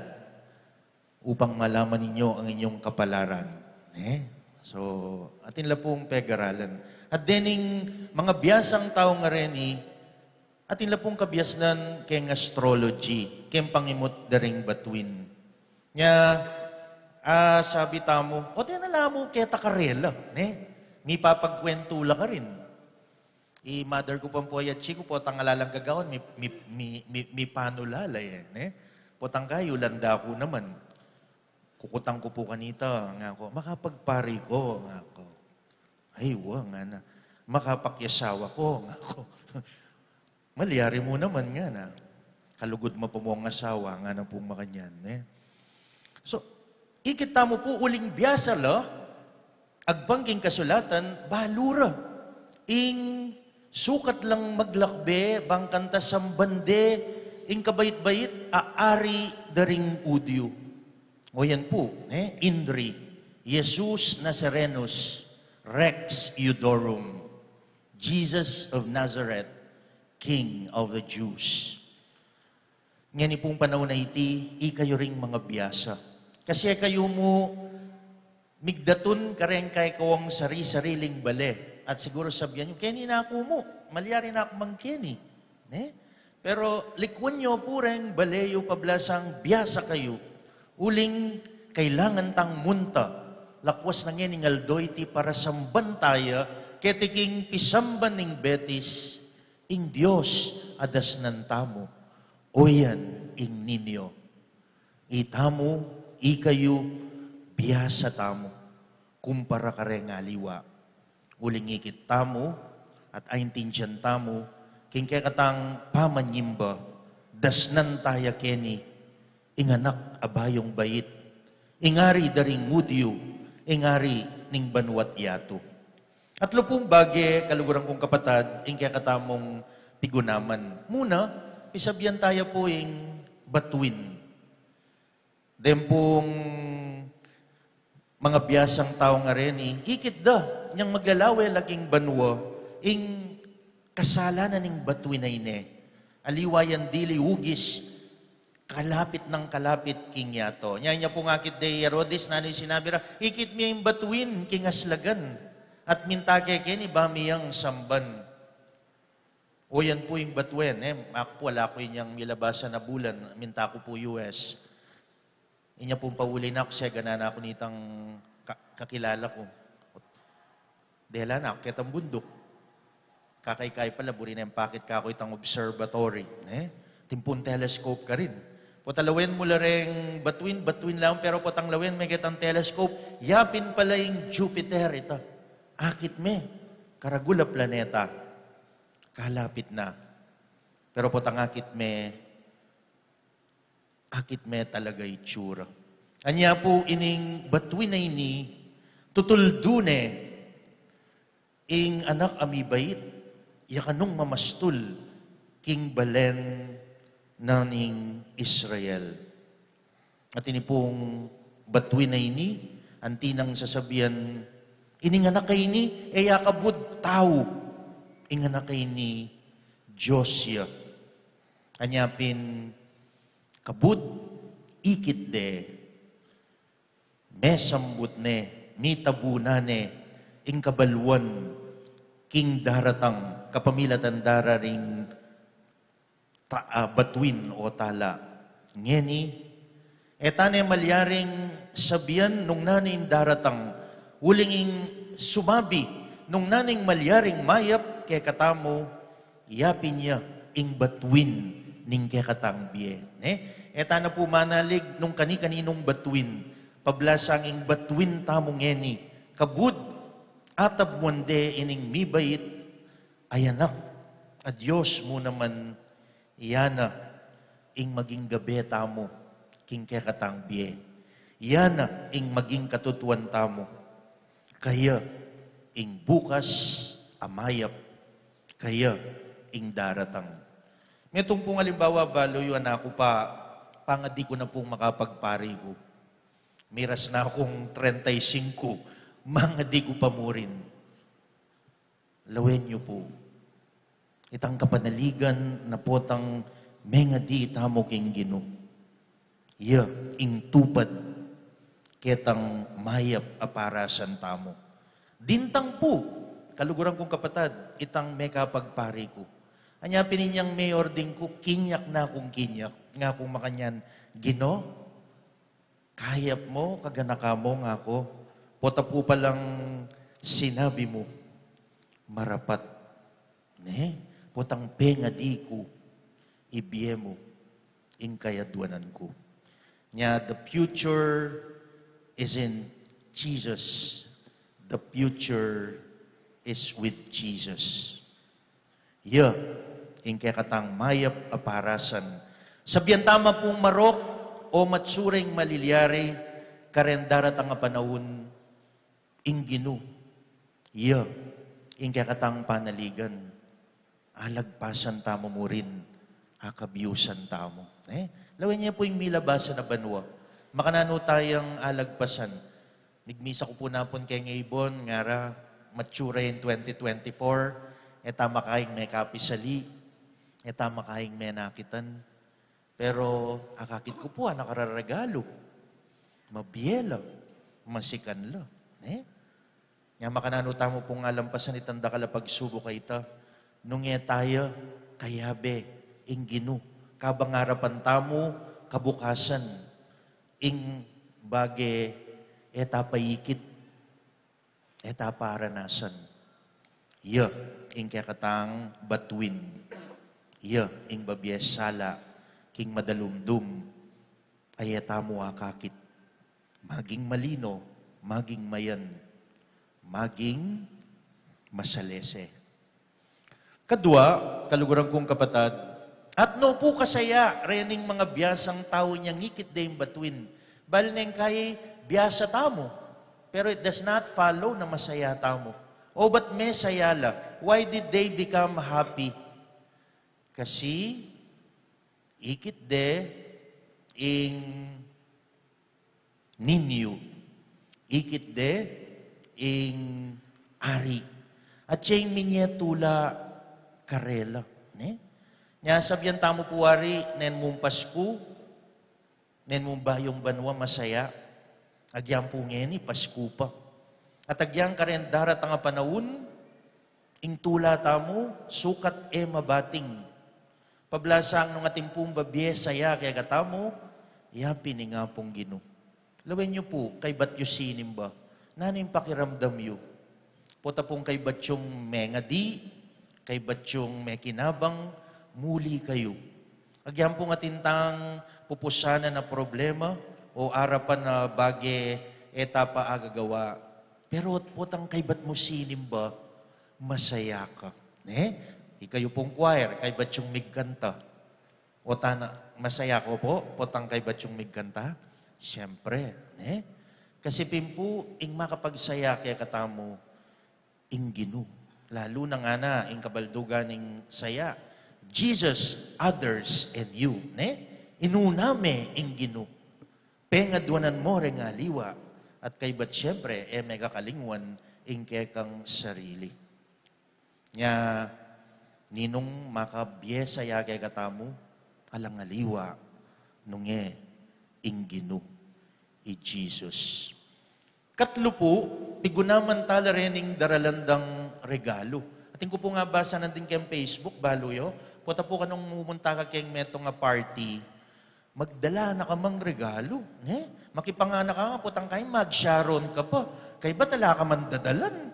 upang malaman ninyo ang inyong kapalaran." E? So, atin la pung pegaralan. At dening mga biasang tau ngareni, atin la pung kabiasnan keng astrology, keng pangimut da ring batuin. Nya, a, sabi tamu, o, dena la mu keta karela, ne? Mipapagkwentu la karin. I mother ku pung pu, atsi ku, potang ala lang gagawan, mi, mi, mi, mi, mipanula la, e, ne? Potang kayu, landa ku naman. Kukutang ku pu kanita, ngaku, "Makapagpari ko," ngaku. "Ay, wa," ngana. "Makapakyasawa ko," ngaku. "Malyari mu naman," ngana. "Kalugud ma pa mung asawa," ngana pung makanyan, e. So, ikit tamu pu, uling biasa la, agpang king kasulatan, balu ra ing sukat lang maglakbe, bang kanta samban de ing kabait-bait a ari da ring Judio. O yan pu, e, INRI, Jesus Nazarenus, Rex Iudeorum, Jesus of Nazareth, King of the Jews. Ngeni pung panaun a iti, ikayu ring mga biasa. Kasi e kayu mu migdatun kareng kekawang sari-sariling bale. At siguru sabian yu, "Keni na ku mu, malyari na ku mang keni." Ne? Pero likwan yu pu reng bale yu, pablasang biasa kayu. Uling kailangan tang munta. Lakwas na ngening aldo iti para samban taya Keti king pisamban ning Betis, ing Dios a dasnan tamu, oyan ing Niño. Itamu, ikayu, biasa tamu kumpara kareng aliwa. Uling ikit tamu at aintindian tamu king kekatang pamanyimba, dasnan taya keni ing Anak a bayung bait, ing Ari da ring Judio, ing Ari ning banua't yatu. Atlu pung bage, kaluguran kung kapatad, ing kekatamung pigunaman. Muna, pisabian taya pu ing batuin. Deng pung mga biasang tau ngeni, ikit da, inyang maglalawe la king banua, ing kasalanan ning batuin a ini. Aliwa yang dili ugis, kalapit nang kalapit king yatu. Nya, inya pung akit de i Herodes, nanu ing sinabi ra, ikit me ing batuin king aslagan, at minta kekeni ba miyang samban. Oyan pu ing batuen, e, aku pu, ala ku inyang milabasan a bulan, minta ku pu U S. Inya pung pauli na ku, seganan na ku nitang ka-, kakilala ku. Dela na ku ketang bunduk. Kakaikayi pala, buri neng pakit kaku itang observatory, e? Atin pung telescope karin. Potang lawen mu la reng batuin, batuin lang, pero potang lawen me ketang telescope, yapin pala ing Jupiter ita. Akit me, karagul a planeta. Kalapit na. Pero potang akit me, akit me talaga itsura. Anya pu ining batuin a ini, tutuldu ne ing Anak a mibait, ya kanung mamastul king balen na ning Israel. At ini pung batuin a ini, anti nang sasabian, ining anak a ini, e ya kabud tau, ing anak a ini, Dios ya. Anya pin kabud, ikit de, mesambut ne, mitabunan ne, ing kabaluan, king daratang, kapamilatan da ra ring ta-, a, batuin o tala. Ngeni, e ta ne malyaring sabian nung nanu ing daratang, uling ing sumabi nung nanu ing malyaring mayap kekatamu, yapin ya ing batuin ning kekatang bie. Ne? E ta na pu manalig nung kani-kaninung batuin, pablasang ing batuin tamu ngeni, kabud, atabwan de ining mibait a Anak a Dios mu naman, iya na ing maging gabe tamu king kekatang bie. Iya na ing maging katutuan tamu. Kaya ing bukas a mayap, kaya ing daratang. Metung pung alimbawa, balu yu, anak ku pa, pangadi ku na pung makapagpari ku. Miras na kung treinta y cinco, mangadi ku pa murin. Lawen yu pu, itang kapanaligan na potang mengadi tamu king Ginu. Ya ing tupad ketang mayap a parasan tamu. Dintang pu, kaluguran kung kapatad, itang mekapagpari ku. Anya pin inyang meording ku, kinyak na kung kinyak, ngakung makanyan, Ginu, kayap mu, kaganakan mu, ngaku, pota pu palang sinabi mu, marapat. Ne? Potang pengadi ku, ibie mu ing kayaduanan ku. Nya, the future is in Jesus. The future is with Jesus. Ya ing kekatang mayap a parasan. Sabian ta man pung marok o matsura ing malilyari karen daratang a panaun, ing Ginu. Ya ing kekatang panaligan. Alagpasan tamu murin, akabiusan tamu. E, lawen ye pu ing milabasan a banua. Makananu tayang alagpasan? Migmisa ku pu napun keng Avon, ngara, matsura ing twenty twenty-four, e ta makaing mekapisali, e ta makaing menakitan. Pero akakit ku pu, a nakararagalu, mabie la, masikan la, ne? Nya makananu tamu pung alampasan itang dakal a pagsubuk a ita, nung e taya kayabe ing Ginu, kabang arapan tamu kabukasan, ing bage e ta paikit, e ta paranasan. Iya ing kekatang batuin. Iya ing babie sala king madalumdum a e tamu akakit. Maging malino, maging mayan, maging masalese. Kadua, kaluguran kung kapatad, at no pu kasaya rening mga biasang tau nyang ikit de ing batuin. Bali neng kai biasa tamu, pero it does not follow na masaya tamu. O ba't mesaya la? Why did they become happy? Kasi ikit de ing ninyu, ikit de ing ari. At siya ing minie tula karela, ne? Nya sabian tamu pu wari, nen mung Pasku, nen mung bayung banua masaya, agyang pu ngeni Pasku pa. At agyang kareng daratang a panaun, ing tula tamu sukat e mabating. Pablasang nung atin pung babie saya kekatamu, ya pin ing Apung Ginu. Lawen yu pu, kaybat yu sinimba, nanu ing pakiramdam yu? Pota pung kaybat yung mengadi, kaybat yung mekinabang, muli kayu. Agyang pung atin tang pupusanan a problema o arapan a bage e ta pa agagawa. Pero potang kaybat mu sinimba, masaya ka, ne? Ikayu pung choir, kaybat yung migkanta. O tana, masaya ko po, potang kaybat yung migkanta? Siyempre, ne? Kasi pin pu, ing makapagsaya kekatamu, ing Ginu. Lalu na ngana, ing kabaldugan ning saya, Jesus, others, and you, ne? Inuna me ing Ginu. Pengaduanan mo reng aliwa, at kaybat siyempre, e me kakalingwan ing kekang sarili. Nya, ninung makabie saya kekatamu, alang aliwa, nung e ing Ginu, i Jesus. Katlu pu, pigunaman tala rening daralan dang regalu. Atin ku pu nga basa nandin keng Facebook, balu yu, pota pu kanung mumunta ka keng metung a party, magdala na ka mang regalu, ne? Makipanganak ka nga, potang kai, mag-Sharon ka pa. Kaybat ala ka mang dadalan.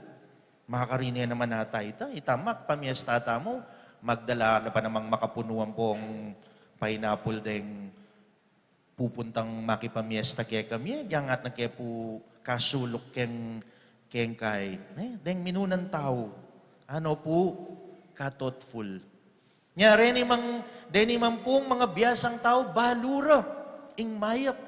Makarine naman ata ita. Ita makipamiesta tamu, magdala na pa namang makapunuan pung pineapple deng pupuntang makipamiesta kekami, e, diangat na ke pu kasuluk keng, keng kai, ne? Deng minunan tau, ano pu, ka-thoughtful. Nya, reni mang, deni man pung mga biasang tau, balu ra ing mayap,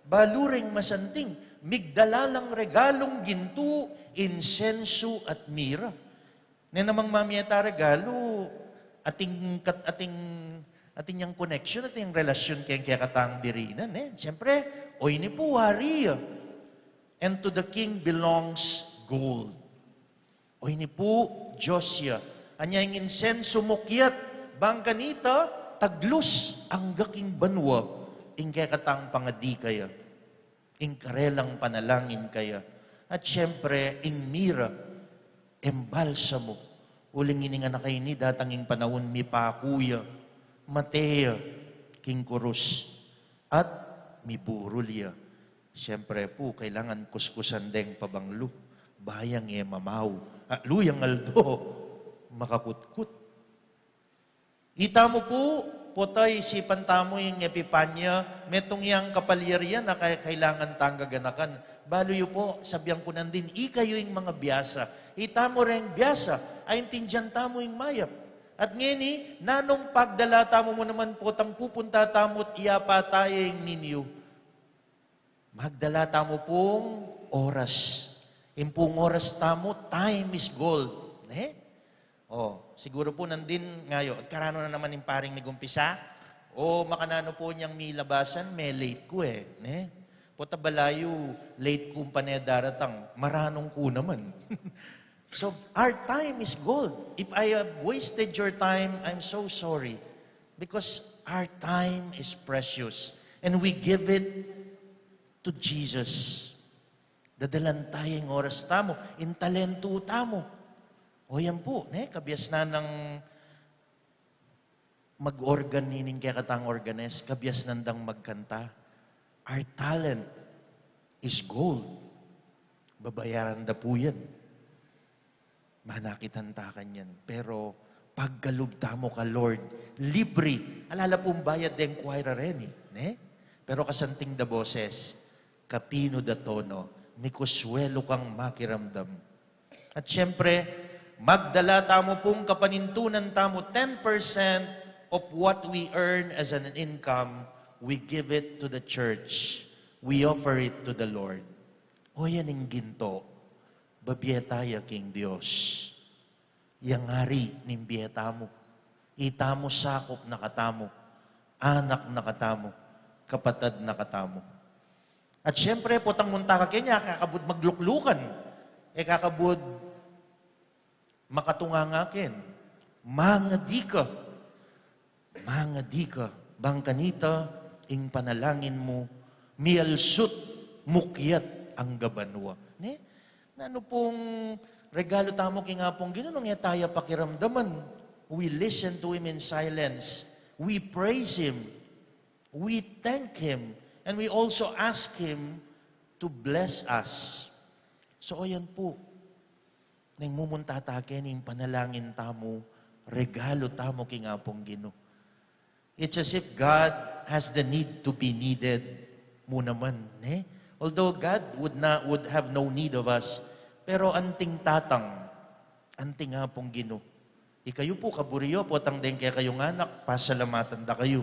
balu ra ing masanting, migdala lang regalung gintu, insensu at mira. Ne namang mamie ta regalu, atin kat-, atin, atin yang connection, atin yang relasyon keng kekatang dirinan, e. Siyempre, oyni pu wari ya. And to the king belongs gold. Oyni pu, Dios ya. Anya ing insensu mukyat, bang kanita, taglus angga king banua, ing kekatang pangadi kaya, ing karelang panalangin kaya. At siyempre, ing mira, ing balsamo. Uling ining anak a ini, datang ing panaun mipaku ya, mate ya king kurus, at miburul ya. Siyempre pu, kailangan kuskusan deng pabanglu, ba yang e mamau, at luyang aldo, makakutkut. Ita mu pu, pota isipan tamu ing Epipanya, metung yang kapalyarian a kay-, kailangan tang gaganakan. Balu yu pu, sabian ku nandin, ikayu ing mga biasa. Ita mu reng biasa, aintindian tamu ing mayap. At ngeni, nanung pagdala tamu mu naman potang pupunta tamu't iyapa ta ya ing ninyu? Magdala tamu pung oras. Ing pung oras tamu, time is gold. Ne? O, siguru pu nandin ngayo, at karanu na naman ing paring migumpisa? O, makananu pu nyang milabasan, me-late ku e. Ne? Pota balayu, late ku pa ne daratang, maranung ku naman. So, our time is gold. If I have wasted your time, I'm so sorry. Because our time is precious. And we give it to Jesus. Dadalan ta ya ing oras tamu, ing talentu tamu. O yan pu, ne? Kabiasnan nang mag-organ nining kekatang organist, kabiasnan dang magkanta. Our talent is gold. Babayaran da pu yan. Manakitan ta kanyan. Pero pagkalub tamu ka Lord, libre. Ala la pung bayad deng choir a reni, ne? Pero kasanting da boses, kapinu da tono, mikuswelu kang makiramdam. At siyempre, magdala tamu pung kapanintunan tamu, ten percent of what we earn as an income, we give it to the church. We offer it to the Lord. O yan ing ginto, babie taya king Dios. Yang ari ning bie tamu. Itamu sakup na katamu, anak na katamu, kapatad na katamu. At siyempre, potang munta ka kenya, kakabud magluklukan. E kakabud makatunganga ken. Mangadi ka. Mangadi ka. Bang kanita, ing panalangin mu, mialsut, mukyat angga banua. Ne? Nanu pung regalo tamu king Apung Ginu nung e taya pakiramdaman? We listen to Him in silence. We praise Him. We thank Him. And we also ask Him to bless us. So, o yan pu. Neng mumunta ta keni, ing panalangin tamu, regalo tamu king Apung Ginu. It's as if God has the need to be needed mu naman, ne? Although God would not, would have no need of us, pero anting tatang, anting Apung Ginu. Ikayu pu, kaburi yu, potang deng kekayung anak, pasalamatan da kayu.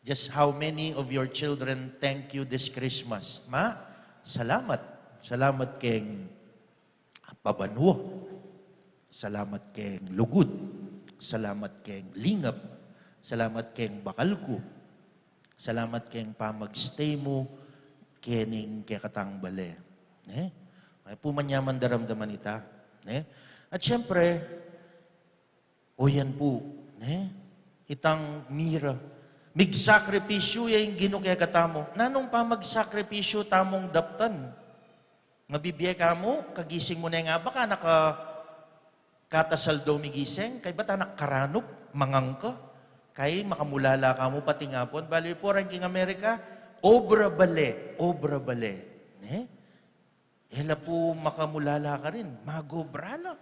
Just how many of your children thank you this Christmas? Ma, salamat. Salamat keng pabanua. Salamat keng lugud. Salamat keng lingap. Salamat keng bakal ku. Salamat keng pamag-stay mu kening kekatang bale. Ne? Ay pu, manyaman daramdaman ita. Ne? At siyempre, o yan pu, ne? Itang mira. Migsakripisyu ya ing Ginu kekatamu. Nanung pamagsakripisyu tamung daptan? Mabibie ka mu, kagising mu ne nga, baka naka katasal do migising, kaybat anak karanup, mangang ka, kay makamulala ka mu pati ngapun. Balu yu pu reng king Amerika, obra bale, obra bale. Ne? E la pu makamulala karin, magobra la.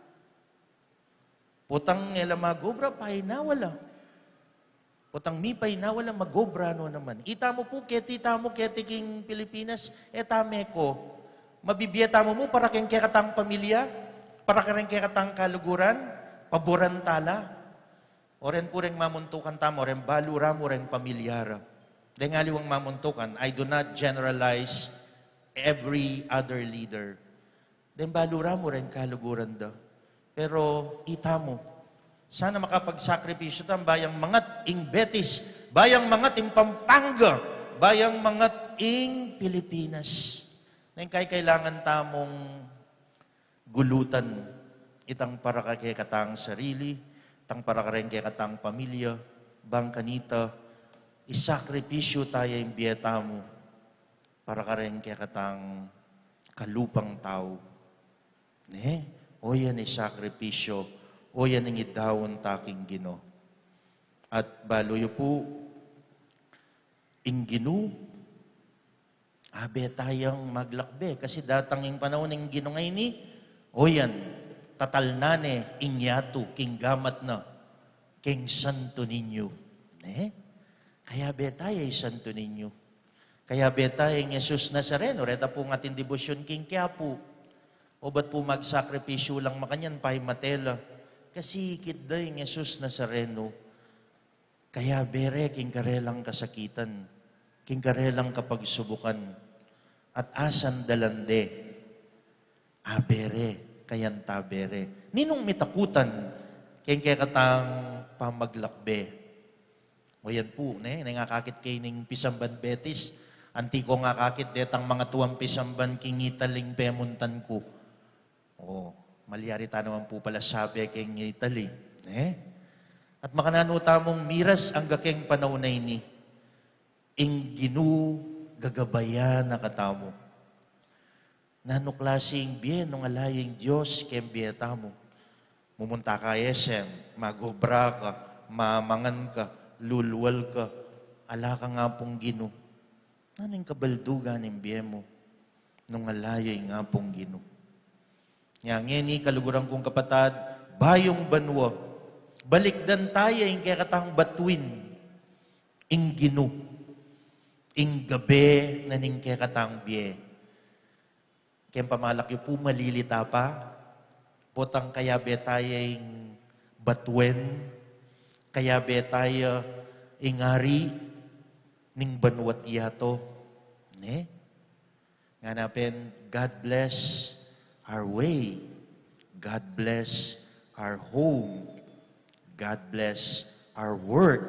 Potang e la magobra, painawa la. Potang mipainawa la, magobra no naman. Itamu pu, keti tamu, keti king Pilipinas, e ta meko. Mabibie tamu mu para keng kekatang pamilya, para keng kekatang kaluguran, paboran ta la. O ren pu reng mamuntukan tamu, o ren balu ra mu reng pamilya ra. Deng aliwang mamuntukan, I do not generalize every other leader. Deng balu ra mu reng kaluguran da. Pero itamu, sana makapagsakripisyu tamu, bayang mangat ing Betis, bayang mangat ing Pampanga, bayang mangat ing Pilipinas. Neng kay kailangan tamung gulutan, itang para kekatang sarili, itang para kareng kekatang pamilya, bang kanita, isakripisyu taya ing bie tamu para kareng kekatang kalupang tau. Ne? O yan ing sakripisyu, o yan ing idaun ta king Ginu. At balu yu pu, ing Ginu, abe tayang maglakbe, kasi datang ing panaun ning Ginu ngeni, o yan, tatalnan ne ing yatu king gamat na, king Santo Niño. Ne? Kaya abe taya ing Santo Niño. Kaya abe taya ing Jesus Nazareno, reta pu ing atin debosyun king Quiapo. Obat pu magsakripisyu lang makanyan, pay mate la. Kasi ikit da ing Jesus Nazareno. Kaya abe re king karelang kasakitan, king karelang kapagsubukan, at asandalan de, abe re, kayan ta abe re. Ninung mitakutan, keng kekatang pamaglakbe. O yan pu, ne? Neng akakit ke ning pisamban Betis, anti kong akakit detang mangatuang pisamban king Italy ing pemuntan ku. O, malyari ta naman pu pala sabe keng Italy, ne? At makananu tamung miras angga keng panaun a ini, ing Ginu gagabayan na katamu. Nanu klasing bie nung ala ya ing Dios keng bie tamu? Mumunta ka S M, magobra ka, mamangan ka, lulwal ka, ala kang Apung Ginu. Nanu ing kabaldugan ning bie mu nung ala ya ing Apung Ginu? Nya ngeni, kaluguran kung kapatad, bayung banua, balikdan taya ing kekatang batuin, ing Ginu, ing gabe na ning kekatang bie. Ken pamalak yu pu, malilita pa, potang kayabe taya ing batuen, kayabe taya ing ari ning banua't yatu, ne? Ngana pin, God bless our way. God bless our home. God bless our work.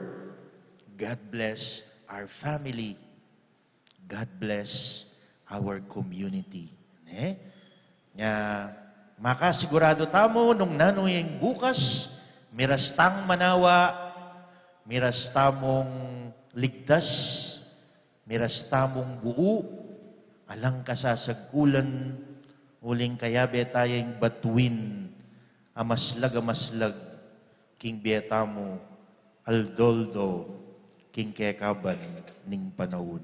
God bless our family. God bless our community. Ne? Nya, makasiguradu tamu nung nanu ing bukas, miras tang manawa, miras tamung ligtas, miras tamung buu, alang kasasagkulan, uling kayabe taya ing batuin a maslag a maslag king bie tamu, aldo-aldo, king kekaban ning panaun.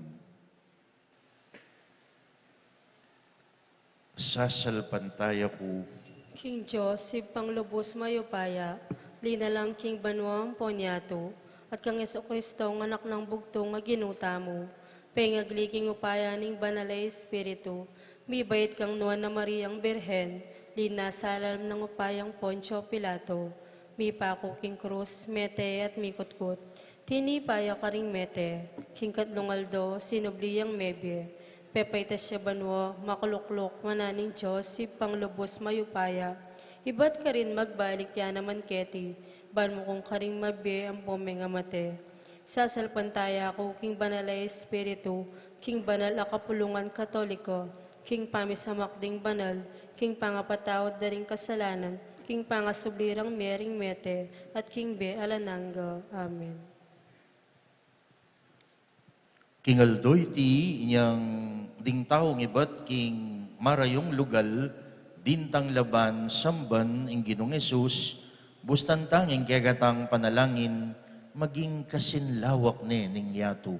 Sasalpantaya ku king Dios, Ibpang lubus mayupaya, linalang king banua ampon yatu, at kang Jesucristo, ing Anak nang bugtung a Ginu tamu, pengagli king upaya ning Banal a Espiritu, mibait kang Nuan a Mariang Birhen, linasa lalam nang upayang Poncio Pilato, mipaku king krus, mete at mikutkut. Tinipa ya karing mete, king katlung aldo sinubli yang mebie. Pepaitas ya banua, makulukluk wanan ning Dios Ibpang lubus mayupaya. Ibat karin magbalik ya naman keti, ban mukung karing mabie ampon mengamate. Sasalpantaya ku king Banal a Espiritu, king banal a kapulungan Katoliko, king pamisamak ding banal, king pangapatawad da ring kasalanan, king pangasubli rang mie ring mete, at king bie alang angga. Amen. King aldo iti, inyang ding taung ibat king marayung lugal, dintang la ban samban ing Ginung Jesus, bustan tang ing kekatang panalangin maging kasinlawak ne ning yatu.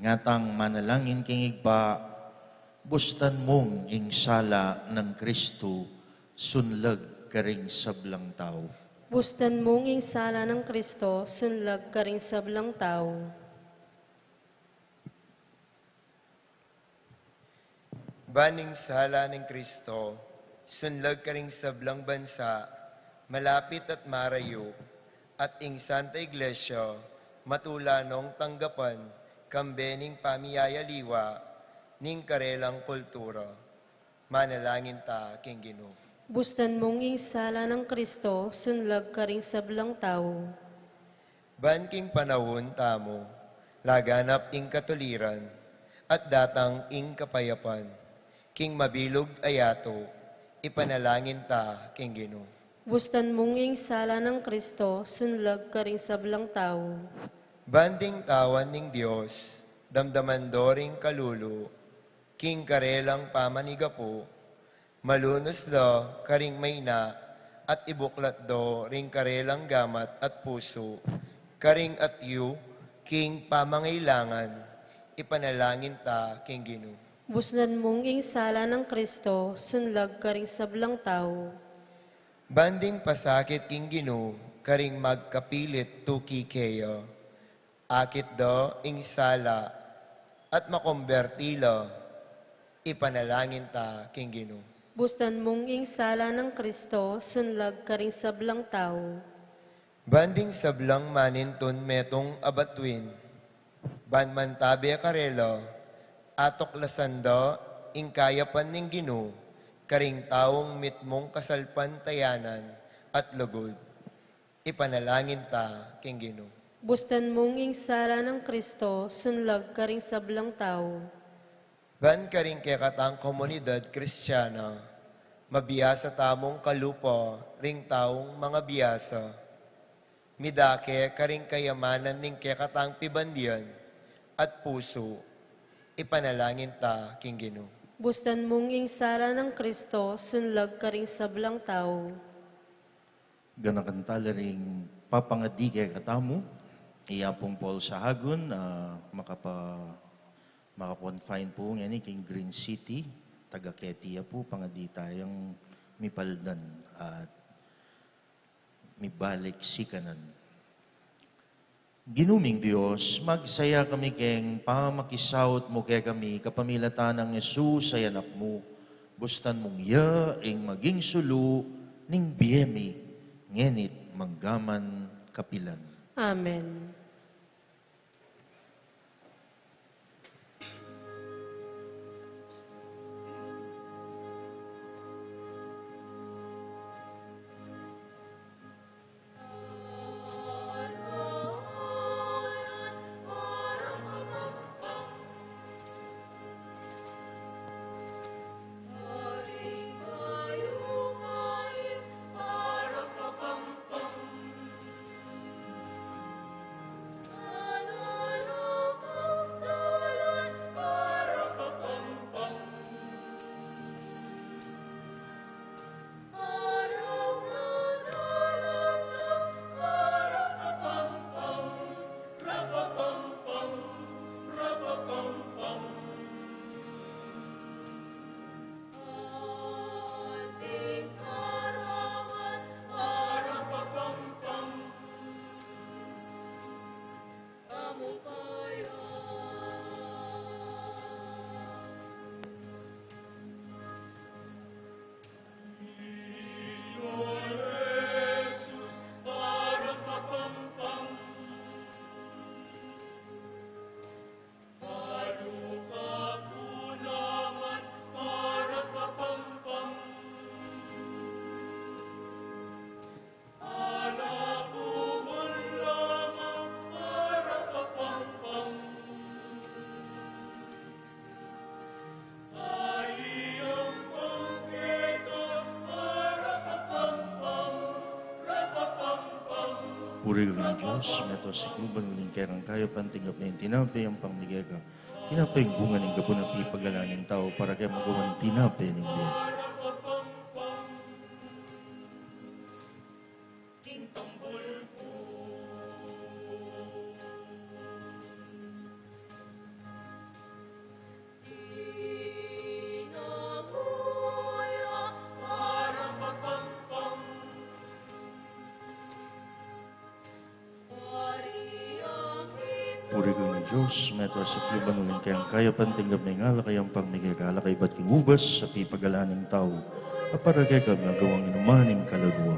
Ngatang manalangin king Ibpa, bustan mung ing sala nang Kristo sunlag karing sablang tau. Bustan mung ing sala nang Kristo sunlag karing sablang tau. Ban ing sala nang Kristo sunlag karing sablang bansa, malapit at marayu, at ing Santa Iglesia matula nong tanggapan kambe ning pamiyayaliwa ning karelang kultura. Manalangin ta king Ginu. Bustan mung ing sala nang Kristo sunlag karing sablang tau. Ban king panaun tamu, laganap ing katuliran, at datang ing kapayapan, king mabilug a yatu, ipanalangin ta king Ginu. Bustan mung ing sala nang Kristo sunlag karing sablang tau. Ban ding tawan ning Dios, damdaman do ring kalulu, king karelang pamanigapu, malunus da karing maina, at ibuklat do ring karelang gamat at pusu karing atyu king pamangailangan, ipanalangin ta king Ginu. Busnan mung ing sala nang Kristo sunlag karing sablang tau. Ban ding pasakit king Ginu karing magkapilit tuki keya, akit da ing sala at makomberti la, ipanalangin ta king Ginu. Busnan mung ing sala nang Kristo sunlag karing sablang tau. Ban ding sablang manintun metung a batuin, ban mantabe karela, atuklasan da ing kayapan ning Ginu karing taung mitmung kasalpantayanan at lugud, ipanalangin ta king Ginu. Busnan mung ing sala nang Kristo sunlag karing sablang tau. Ban karing kekatang komunidad Kristiana, mabiasa tamung kalupa ring taung mangabiasa, midake karing kayamanan ning kekatang pibandian at pusu, ipanalangin ta king Ginu. Busnan mung ing sala nang Kristo sunlag karing sablang tau. Ganakan ta la ring papangadi kekatamu, i Apung Paul Sahagun, ah, makapa-, maka-confine pu ngeni king Green City, taga keti ya pu, pangadi tayang mipaldan at mibalik sikanan. Ginu ming Dios, magsaya kami keng pamakisaut mu kekami kapamilatan nang Jesus a Anak mu, bustan mung iya ing maging sulu ning bie mi, ngeni't manggaman kapilan. Amen. Purihin ka ning Dios, meto a sikluban uling kerang kayapan, tinggap ne ing tinape, ampang mie keka. Tinape ing bunga ning gabun a pipagalan ning tau, para kaya magawan tinape ning bie. Purihin ka ning Dios, meto a sikluban uling kerang kayapan, tinggap ne ing alak a ampang mie keka, alak a ibat king ubas a pipagalan ning tau, a para kekami magawang inuman ning kaladua.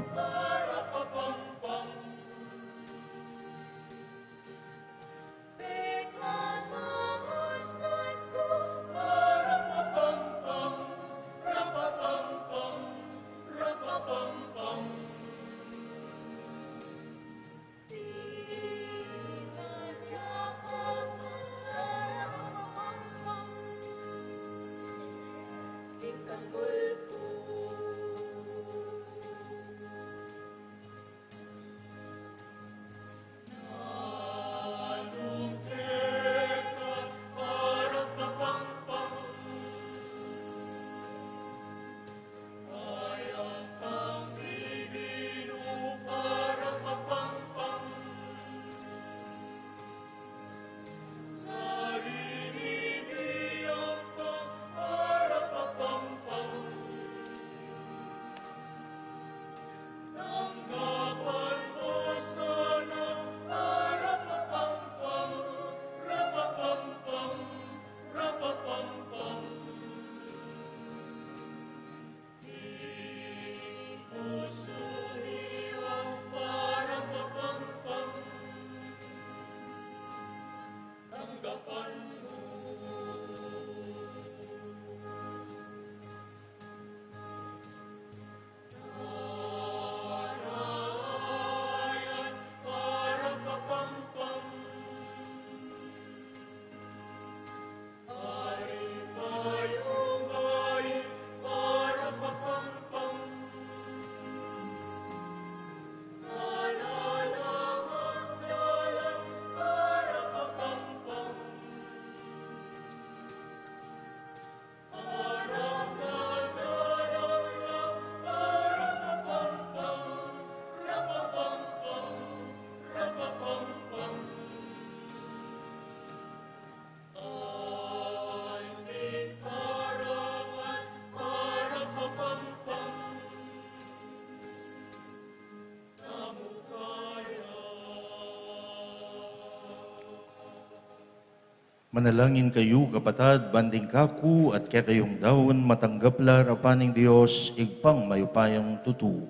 Manalangin kayu, kapatad, ban ding kaku at kekayung daun matanggap la arapan ning Dios, Ibpang mayupayang tutu.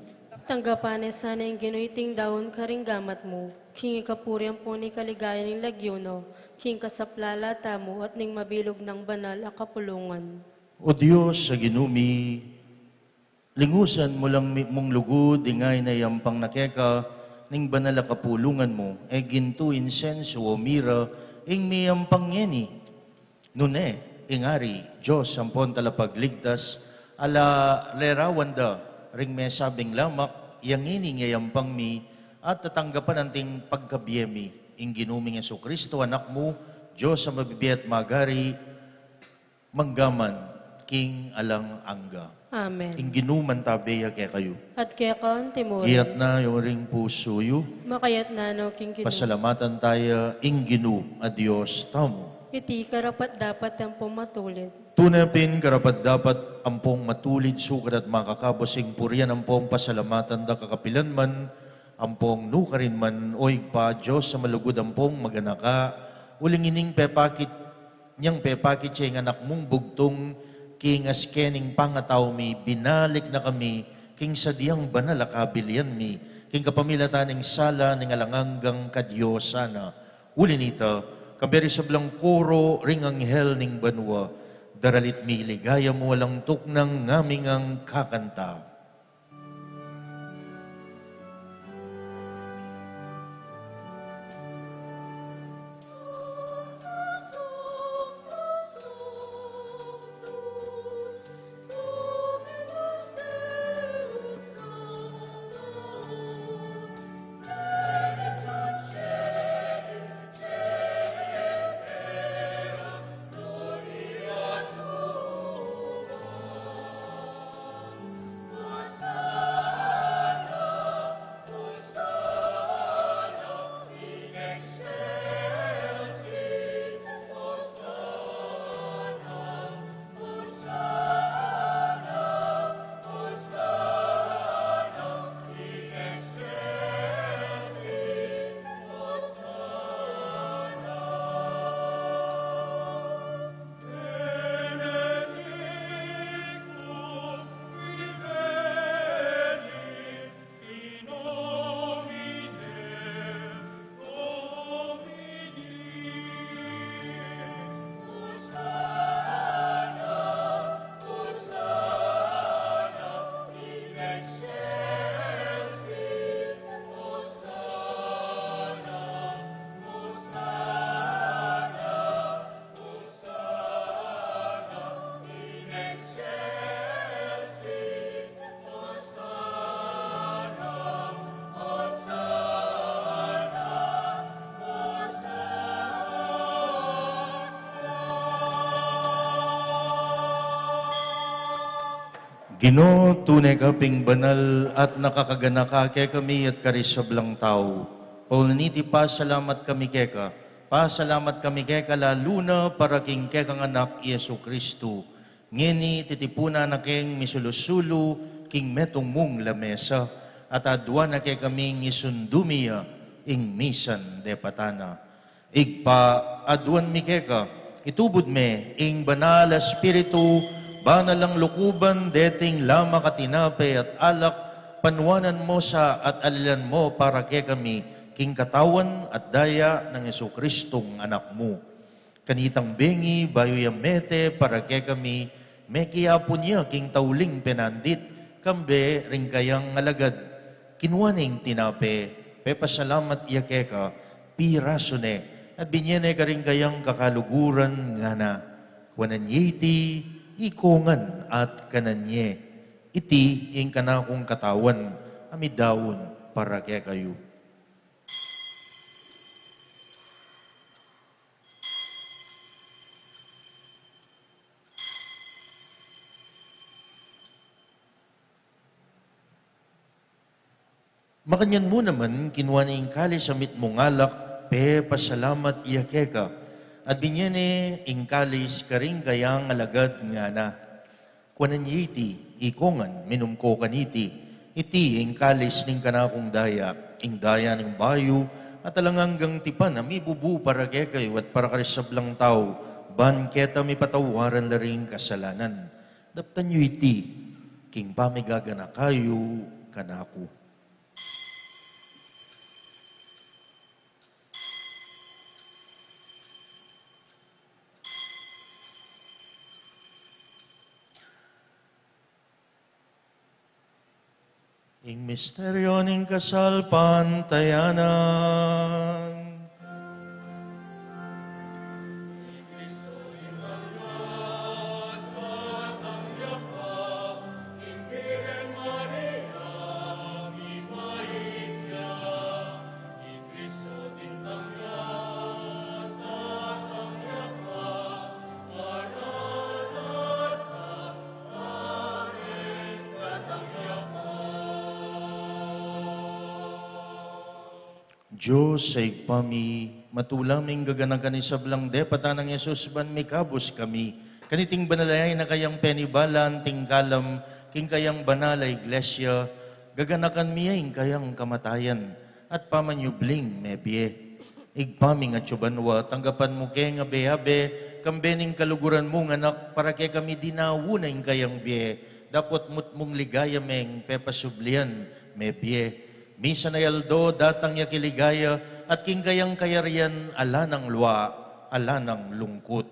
Tanggapan ne sana ing Ginu iting daun karing gamat mu, king ikapuri ampon ikaligayan ning lagyu na, king kasaplalan tamu at ning mabilug nang banal a kapulungan. O Dios a Ginu mi, lingusan mu lang mi, mung lugud ding ain a miyampang na keka ning banal a kapulungan mu, e gintu, insensu o mira ing miyampang ngeni. Nune, ing Ari, Dios ampon Talapagligtas, ala rerawan da ring mesabing lamak, yang ngeni ing yayampang mi, at tatanggapan anting pagkabie mi, ing Ginu ming Jesucristo, Anak mu, Dios a mabibie at magari, mangga man king alang angga. Amen. Ing Ginu mantabe ya kekayu. At keka mu rin. Iyatna yu ring pusu yu. Makayatna no king Ginu. Pasalamatan taya ing Ginu a Dios tamu. Iti karapat-dapat ampong matulid. Tune pin karapat-dapat ampong matulid, sukat at makakabus ing purian ampong pasalamatan da kakapilan man, ampong nukarin man, O Ibpa, Dios a malugud ampong maganaka, uling ining pepakit nyang pepakit ya ing Anak mung bugtung, king aske ning pangatau mi, binalik na kami king sadiang banal a kabilian mi, king kapamilatan ning sala ning alang anggang kadiosan na. Uli nita, kayabe ring sablang koro ring anghel ning banua, daralit mi ligaya mu alang tuknang ngaming kakanta. Ginu, tune ka pin banal at nakakaganaka kekami at karing sablang tau. Pauli niti pasalamat kami keka, pasalamat kami keka lalu na para king kekang Anak, i Jesucristo. Ngeni titipunan na keng misulu-sulu king metung mung lamesa, at aduan na kekaming isundu mi ya ing misan depatan na. Ibpa, aduan mi keka, itubud me ing Banal a Espiritu, ban alang lukuban deting lamak a tinape at alak, panuanan mo sa at alilan mo para kekami king katawan at daya nang Jesucristong Anak mu. Kanitang bengi, bayu ya mete para kekami, mekiapun ya king tauling penandit, kambe ring kayang alagad. Kinua ne ing tinape, pepasalamat ya keka, pirasu ne, at binye ne karing kayang kakaluguran, ngana: Kuanan ye iti, ikongan at kanan ye. Iti ing kanakung katawan, a midaun para kekayu. Makanyan mu naman, kinua ne ing kalis a mitmung alak, pepasalamat ya keka, at binye ne ing kalis karing kayang alagad, ngana: Kuanan ye iti, ikongan, minum ko kaniti. Iti ing kalis ning kanakung daya, ing daya ning bayu At alang anggang tipan a mibubu para kekayu at para karing sablang tau, ban keta mipatawaran la ring kasalanan. Daptan yu iti king pamigaganaka yu kanaku. Ing misteryo ning kasalpantayanan. Dios a Ibpa mi, matula ming gaganakan ing sablang depatan nang Jesus ban mikabus kami kaniting banal a yatu a kayang penibalan, tingkalam king kayang banal a iglesia, gaganakan mi ya ing kayang kamatayan at pamanyubling mebie. Ibpa ming atsu banua, tanggapan mu keng abe-abe, kambe ning kaluguran mung Anak, para kekami dinaun na ing kayang bie, dapot mutmung ligaya meng pepasublian mebie. Misan a aldo datang ya king ligaya at king kayang kayarian ala nang lua, ala nang lungkut.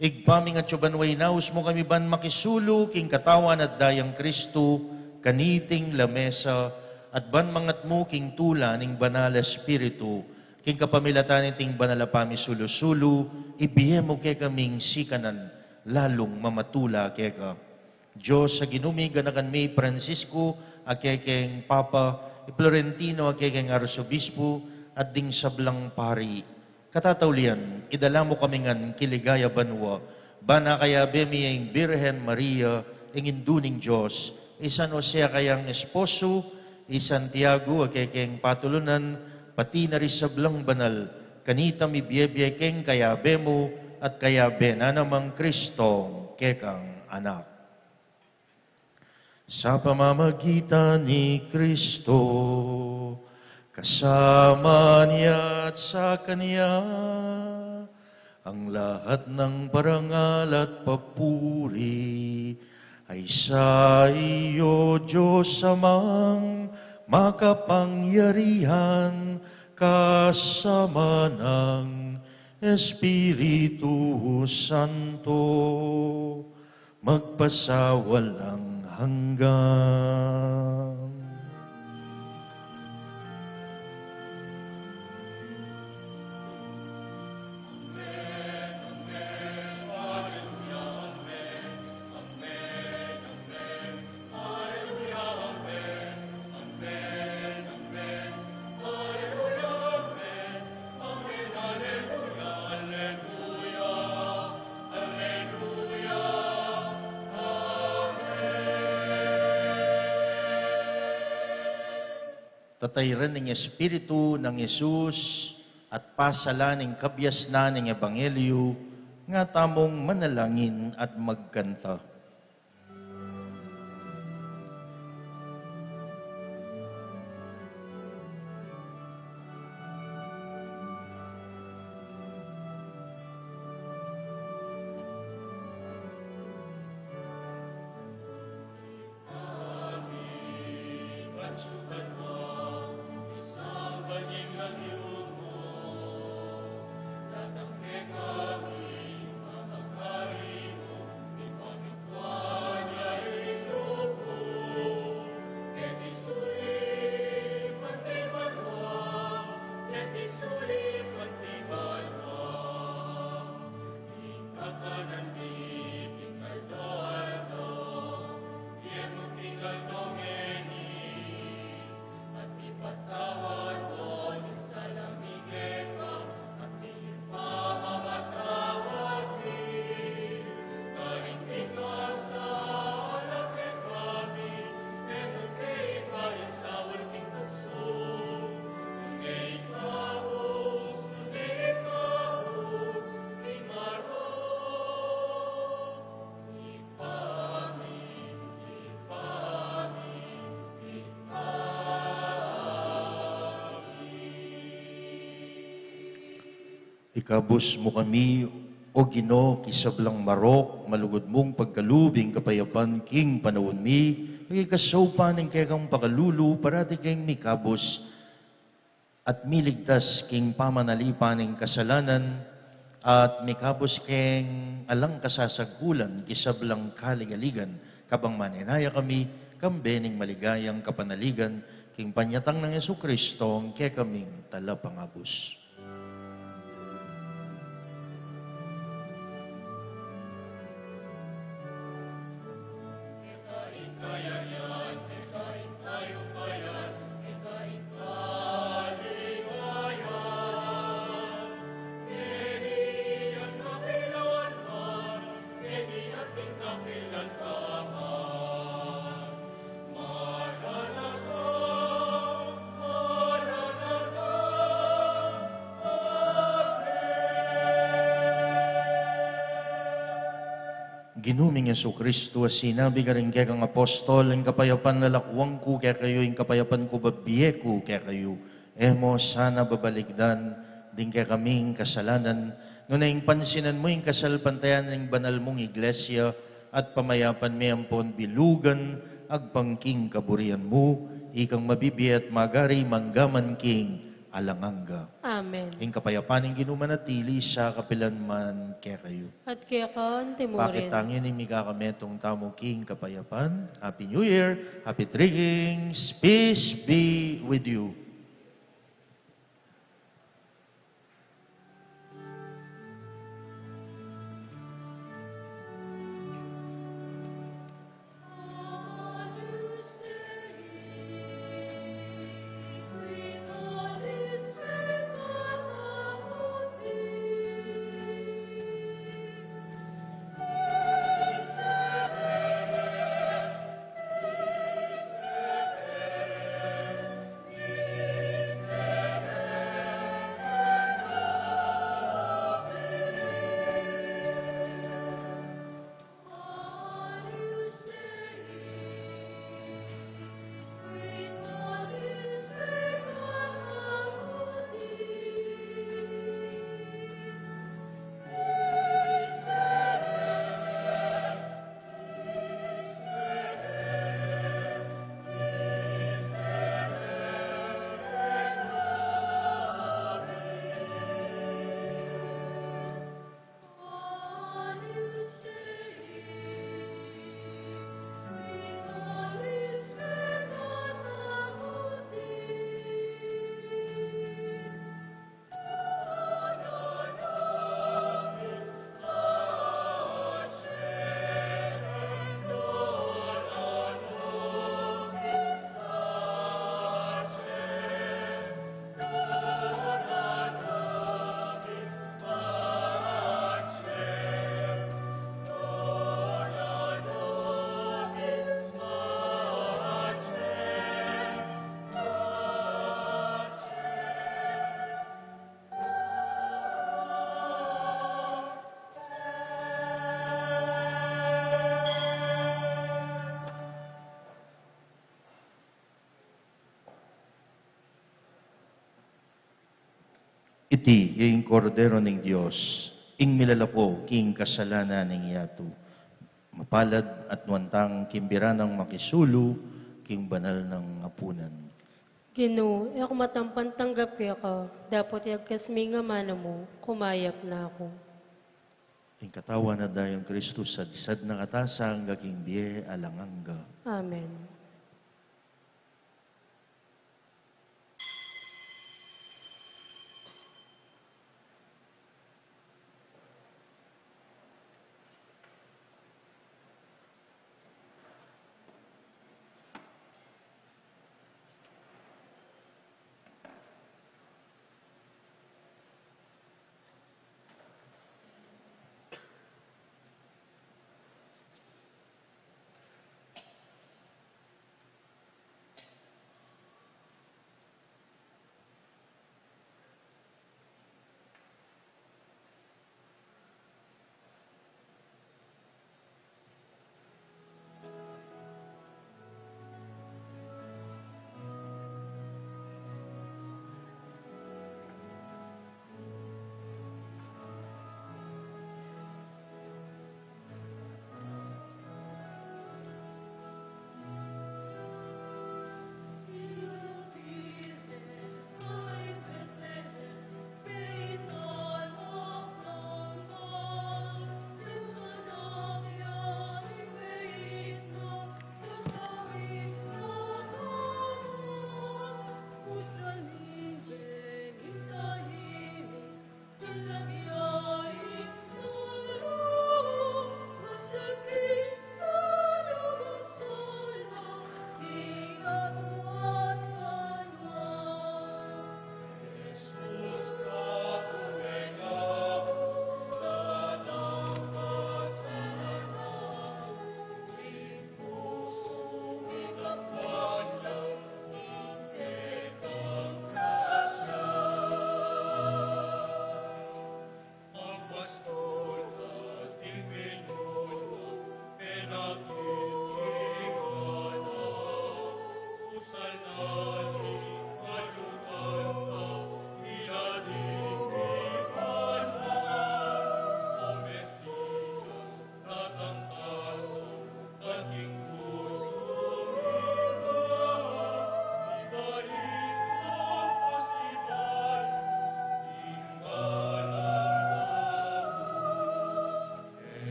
Ibpa ming atsu banua, inaus mu kami ban makisulu king katawan at dayang Kristu kaniting lamesa, at ban mangatmu king tula ning Banal a Espiritu, king kapamilatan niting banal a pamisulu-sulu, ibie mu kekaming sikanan lalung mamatula keka. Dios a Ginu mi, ganakan mi i Francisco a kekeng Papa, i Florentino a kekeng Arsobispo, at ding sablang pari. Katataulian, idala mu kami ngan king ligaya banua, ban akayabe mi ing Birhen Maria, ing Indu ning Dios, i San Jose a kayang esposo, i Santiago a kekeng patulunan, pati na ring sablang banal, kanita mibie-bie keng kayabe mu, at kayabe na namang Kristong kekang Anak. Sa pamamagitan ni Kristo, kasama niya at sa kanya, ang lahat ng parangal at papuri ay sa iyo, Diyos Amang makapangyarihan, kasama ng Espiritu Santo, magpasawalang hanggan. Tatairan ning Espiritu nang Jesus at pasalan ing kabiasnan ning Ebanghelyo, nga tamung manalangin at magkanta. Ikabus mu kami, O Ginu, king sablang marok, malugud mung pagkalub ing kapayapan king panaun mi, king kasaupan ning kekang pakalulu, parati keng mikabus at miligtas king pamanalipan ning kasalanan, at mikabus keng alang kasasagkulan king sablang kaligaligan, kabang manenaya kami, kambe ning maligayang kapanaligan, king panyatang nang Jesucristo, ing kekaming Talapangabus. Ginu ming Jesucristo, a sinabi karing kekang apostol, ing kapayapan lalakuan ku kekayu, ing kapayapan ku bibie ku kekayu. E mu sana babalikdan ding kekaming kasalanan, nune ing pansinan mu ing kasalpantayanan ning banal mung Iglesia, at pamayapan me ampon bilugan agpang king kaburian mu, ikang mabibie at magari mangga man king alang angga. Amen. Ing kapayapan ning Ginu manatili sa kapilan man kekayu. At keka mu rin. Pakit tang ini, mikakametung tamu king kapayapan. Happy New Year, Happy Three Kings, peace be with you. Iti ya ing Kordero ning Dios, ing milalako king kasalanan ning yatu. Mapalad at nuan tang kimbiranang makisulu king banal nang apunan. Ginu, e ku matampan tanggap keka, dapot yagkas me ing amanu mu, kumayap na ku. Ing katawan at daya nang Kristu, sadsad na katamu sa angga king bie alang angga. Amen.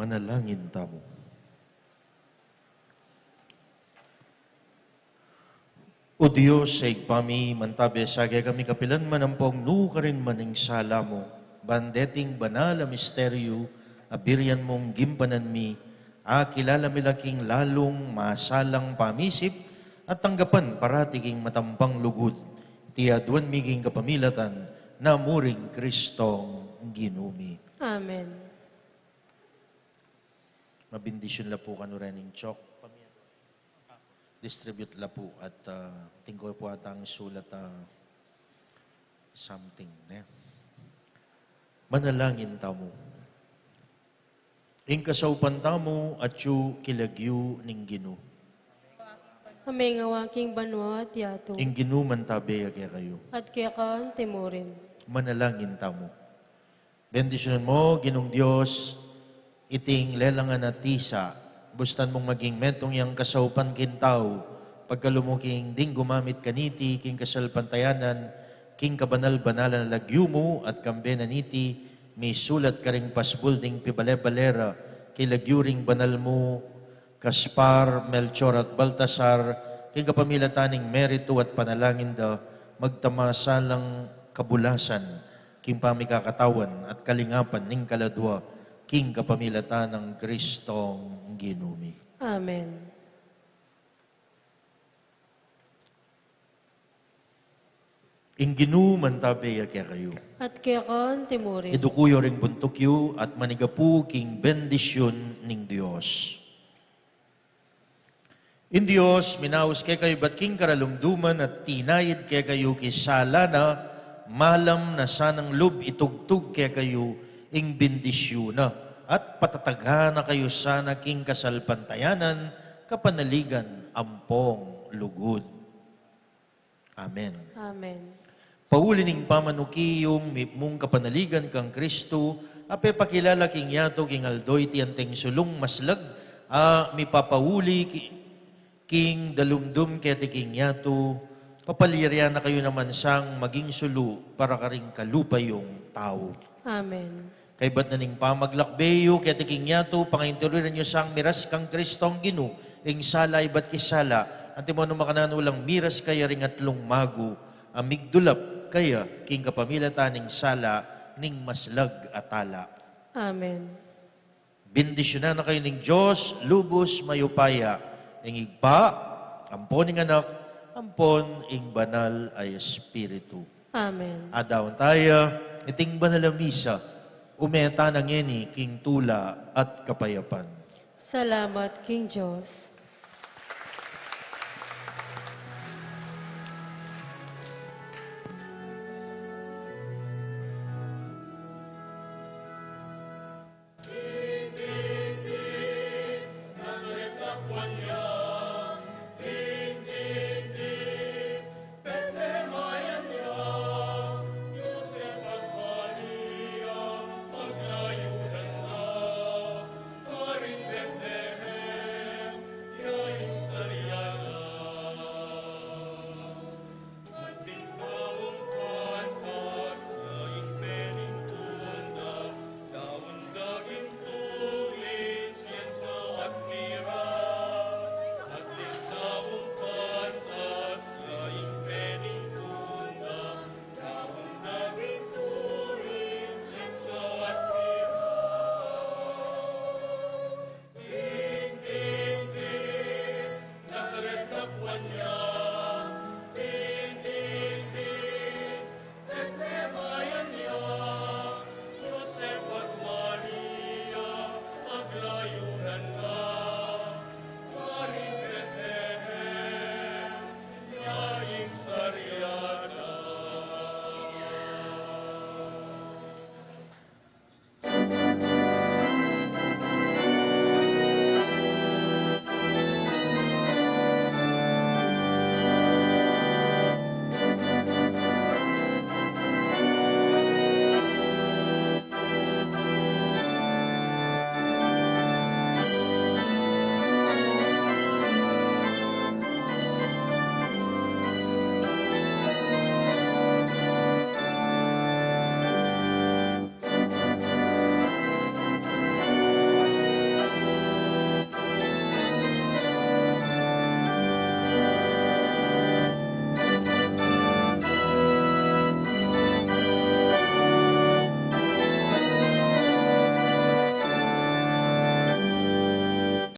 Manalangin tamu. O Dios, Ibpa mi, mantabe sa kekami kapilan man ampong nukarin man ing sala mu. Ban deting banal a misteryu a birian mung gimpanan mi, akilala mi la king lalung masalang pamisip at tanggapan parati king matampang lugud. Iti aduan mi king kapamilatan na muring Kristong Ginu mi. Amen. Mabindisyun la pu kanu rin ing chok. Distribute la pu at, ah, tingko pu atang sulat, ah, something, ne? Manalangin tamu. Ing kasaupan tamu atyu kilagyu ning Ginu. Aming awa king banua at yatu. Ing Ginu mantabe ya kekayu. At keka anti murin. Manalangin tamu. Bendisyunan mu, Ginung Dios, iting lelangan a tisa, bustan mung maging metung yang kasaupan king tau, pagkalumuking ding gumamit kaniti king kasalpantayanan, king kabanal-banalan a lagyu mu, at kambe na niti, misulat karing pasbul ding pibale-bale ra, kilagyu ring banal mu, Gaspar, Melchor at Baltasar, king kapamilatan ning meritu at panalangin da, magtamasa lang kabulasan, king pamikakatawan at kalingapan ning kaladua, king kapamilatan nang Kristong Ginu mi. Amen. Ing Ginu mantabe ya kekayu. At keka anti murin. Iduku yu ring buntuk yu at manigapu king bendisyun ning Dios. Ing Dios, minaus kekayu ibat king karalumduman at tinayid kekayu king sala na, malam na sanang lub itugtug kekayu ing bendisyun na, at patatagan na kayu sana king kasalpantayanan, kapanaligan, ampong lugud. Amen. Amen. Pauli ning pamanuki yung mipmung kapanaligan kang Kristu, a pepakilala king yatu king aldo iti anting sulung maslag, a mipapauli ki-, king dalumdum keti king yatu, papalyarian na kayu naman sang maging sulu para karing kalupa yung tau. Amen. Kaybat na ning pamaglakbe yu keti king yatu, pangaintuluran yu sang miras kang Kristong Ginu, ing sala ibat king sala, antimo nung makananu lang miras kaya ring atlung magu, a migdulap kaya king kapamilatan ning sala ning maslag a tala. Amen. Bendisyunan na kayu ning Dios, lubus mayupaya, ing Ibpa, ampon ing Anak, ampon ing Banal a Espiritu. Amen. Adaun taya, iting banal a misa, ume tana ngeni king tula at kapayapan. Salamat king Dios.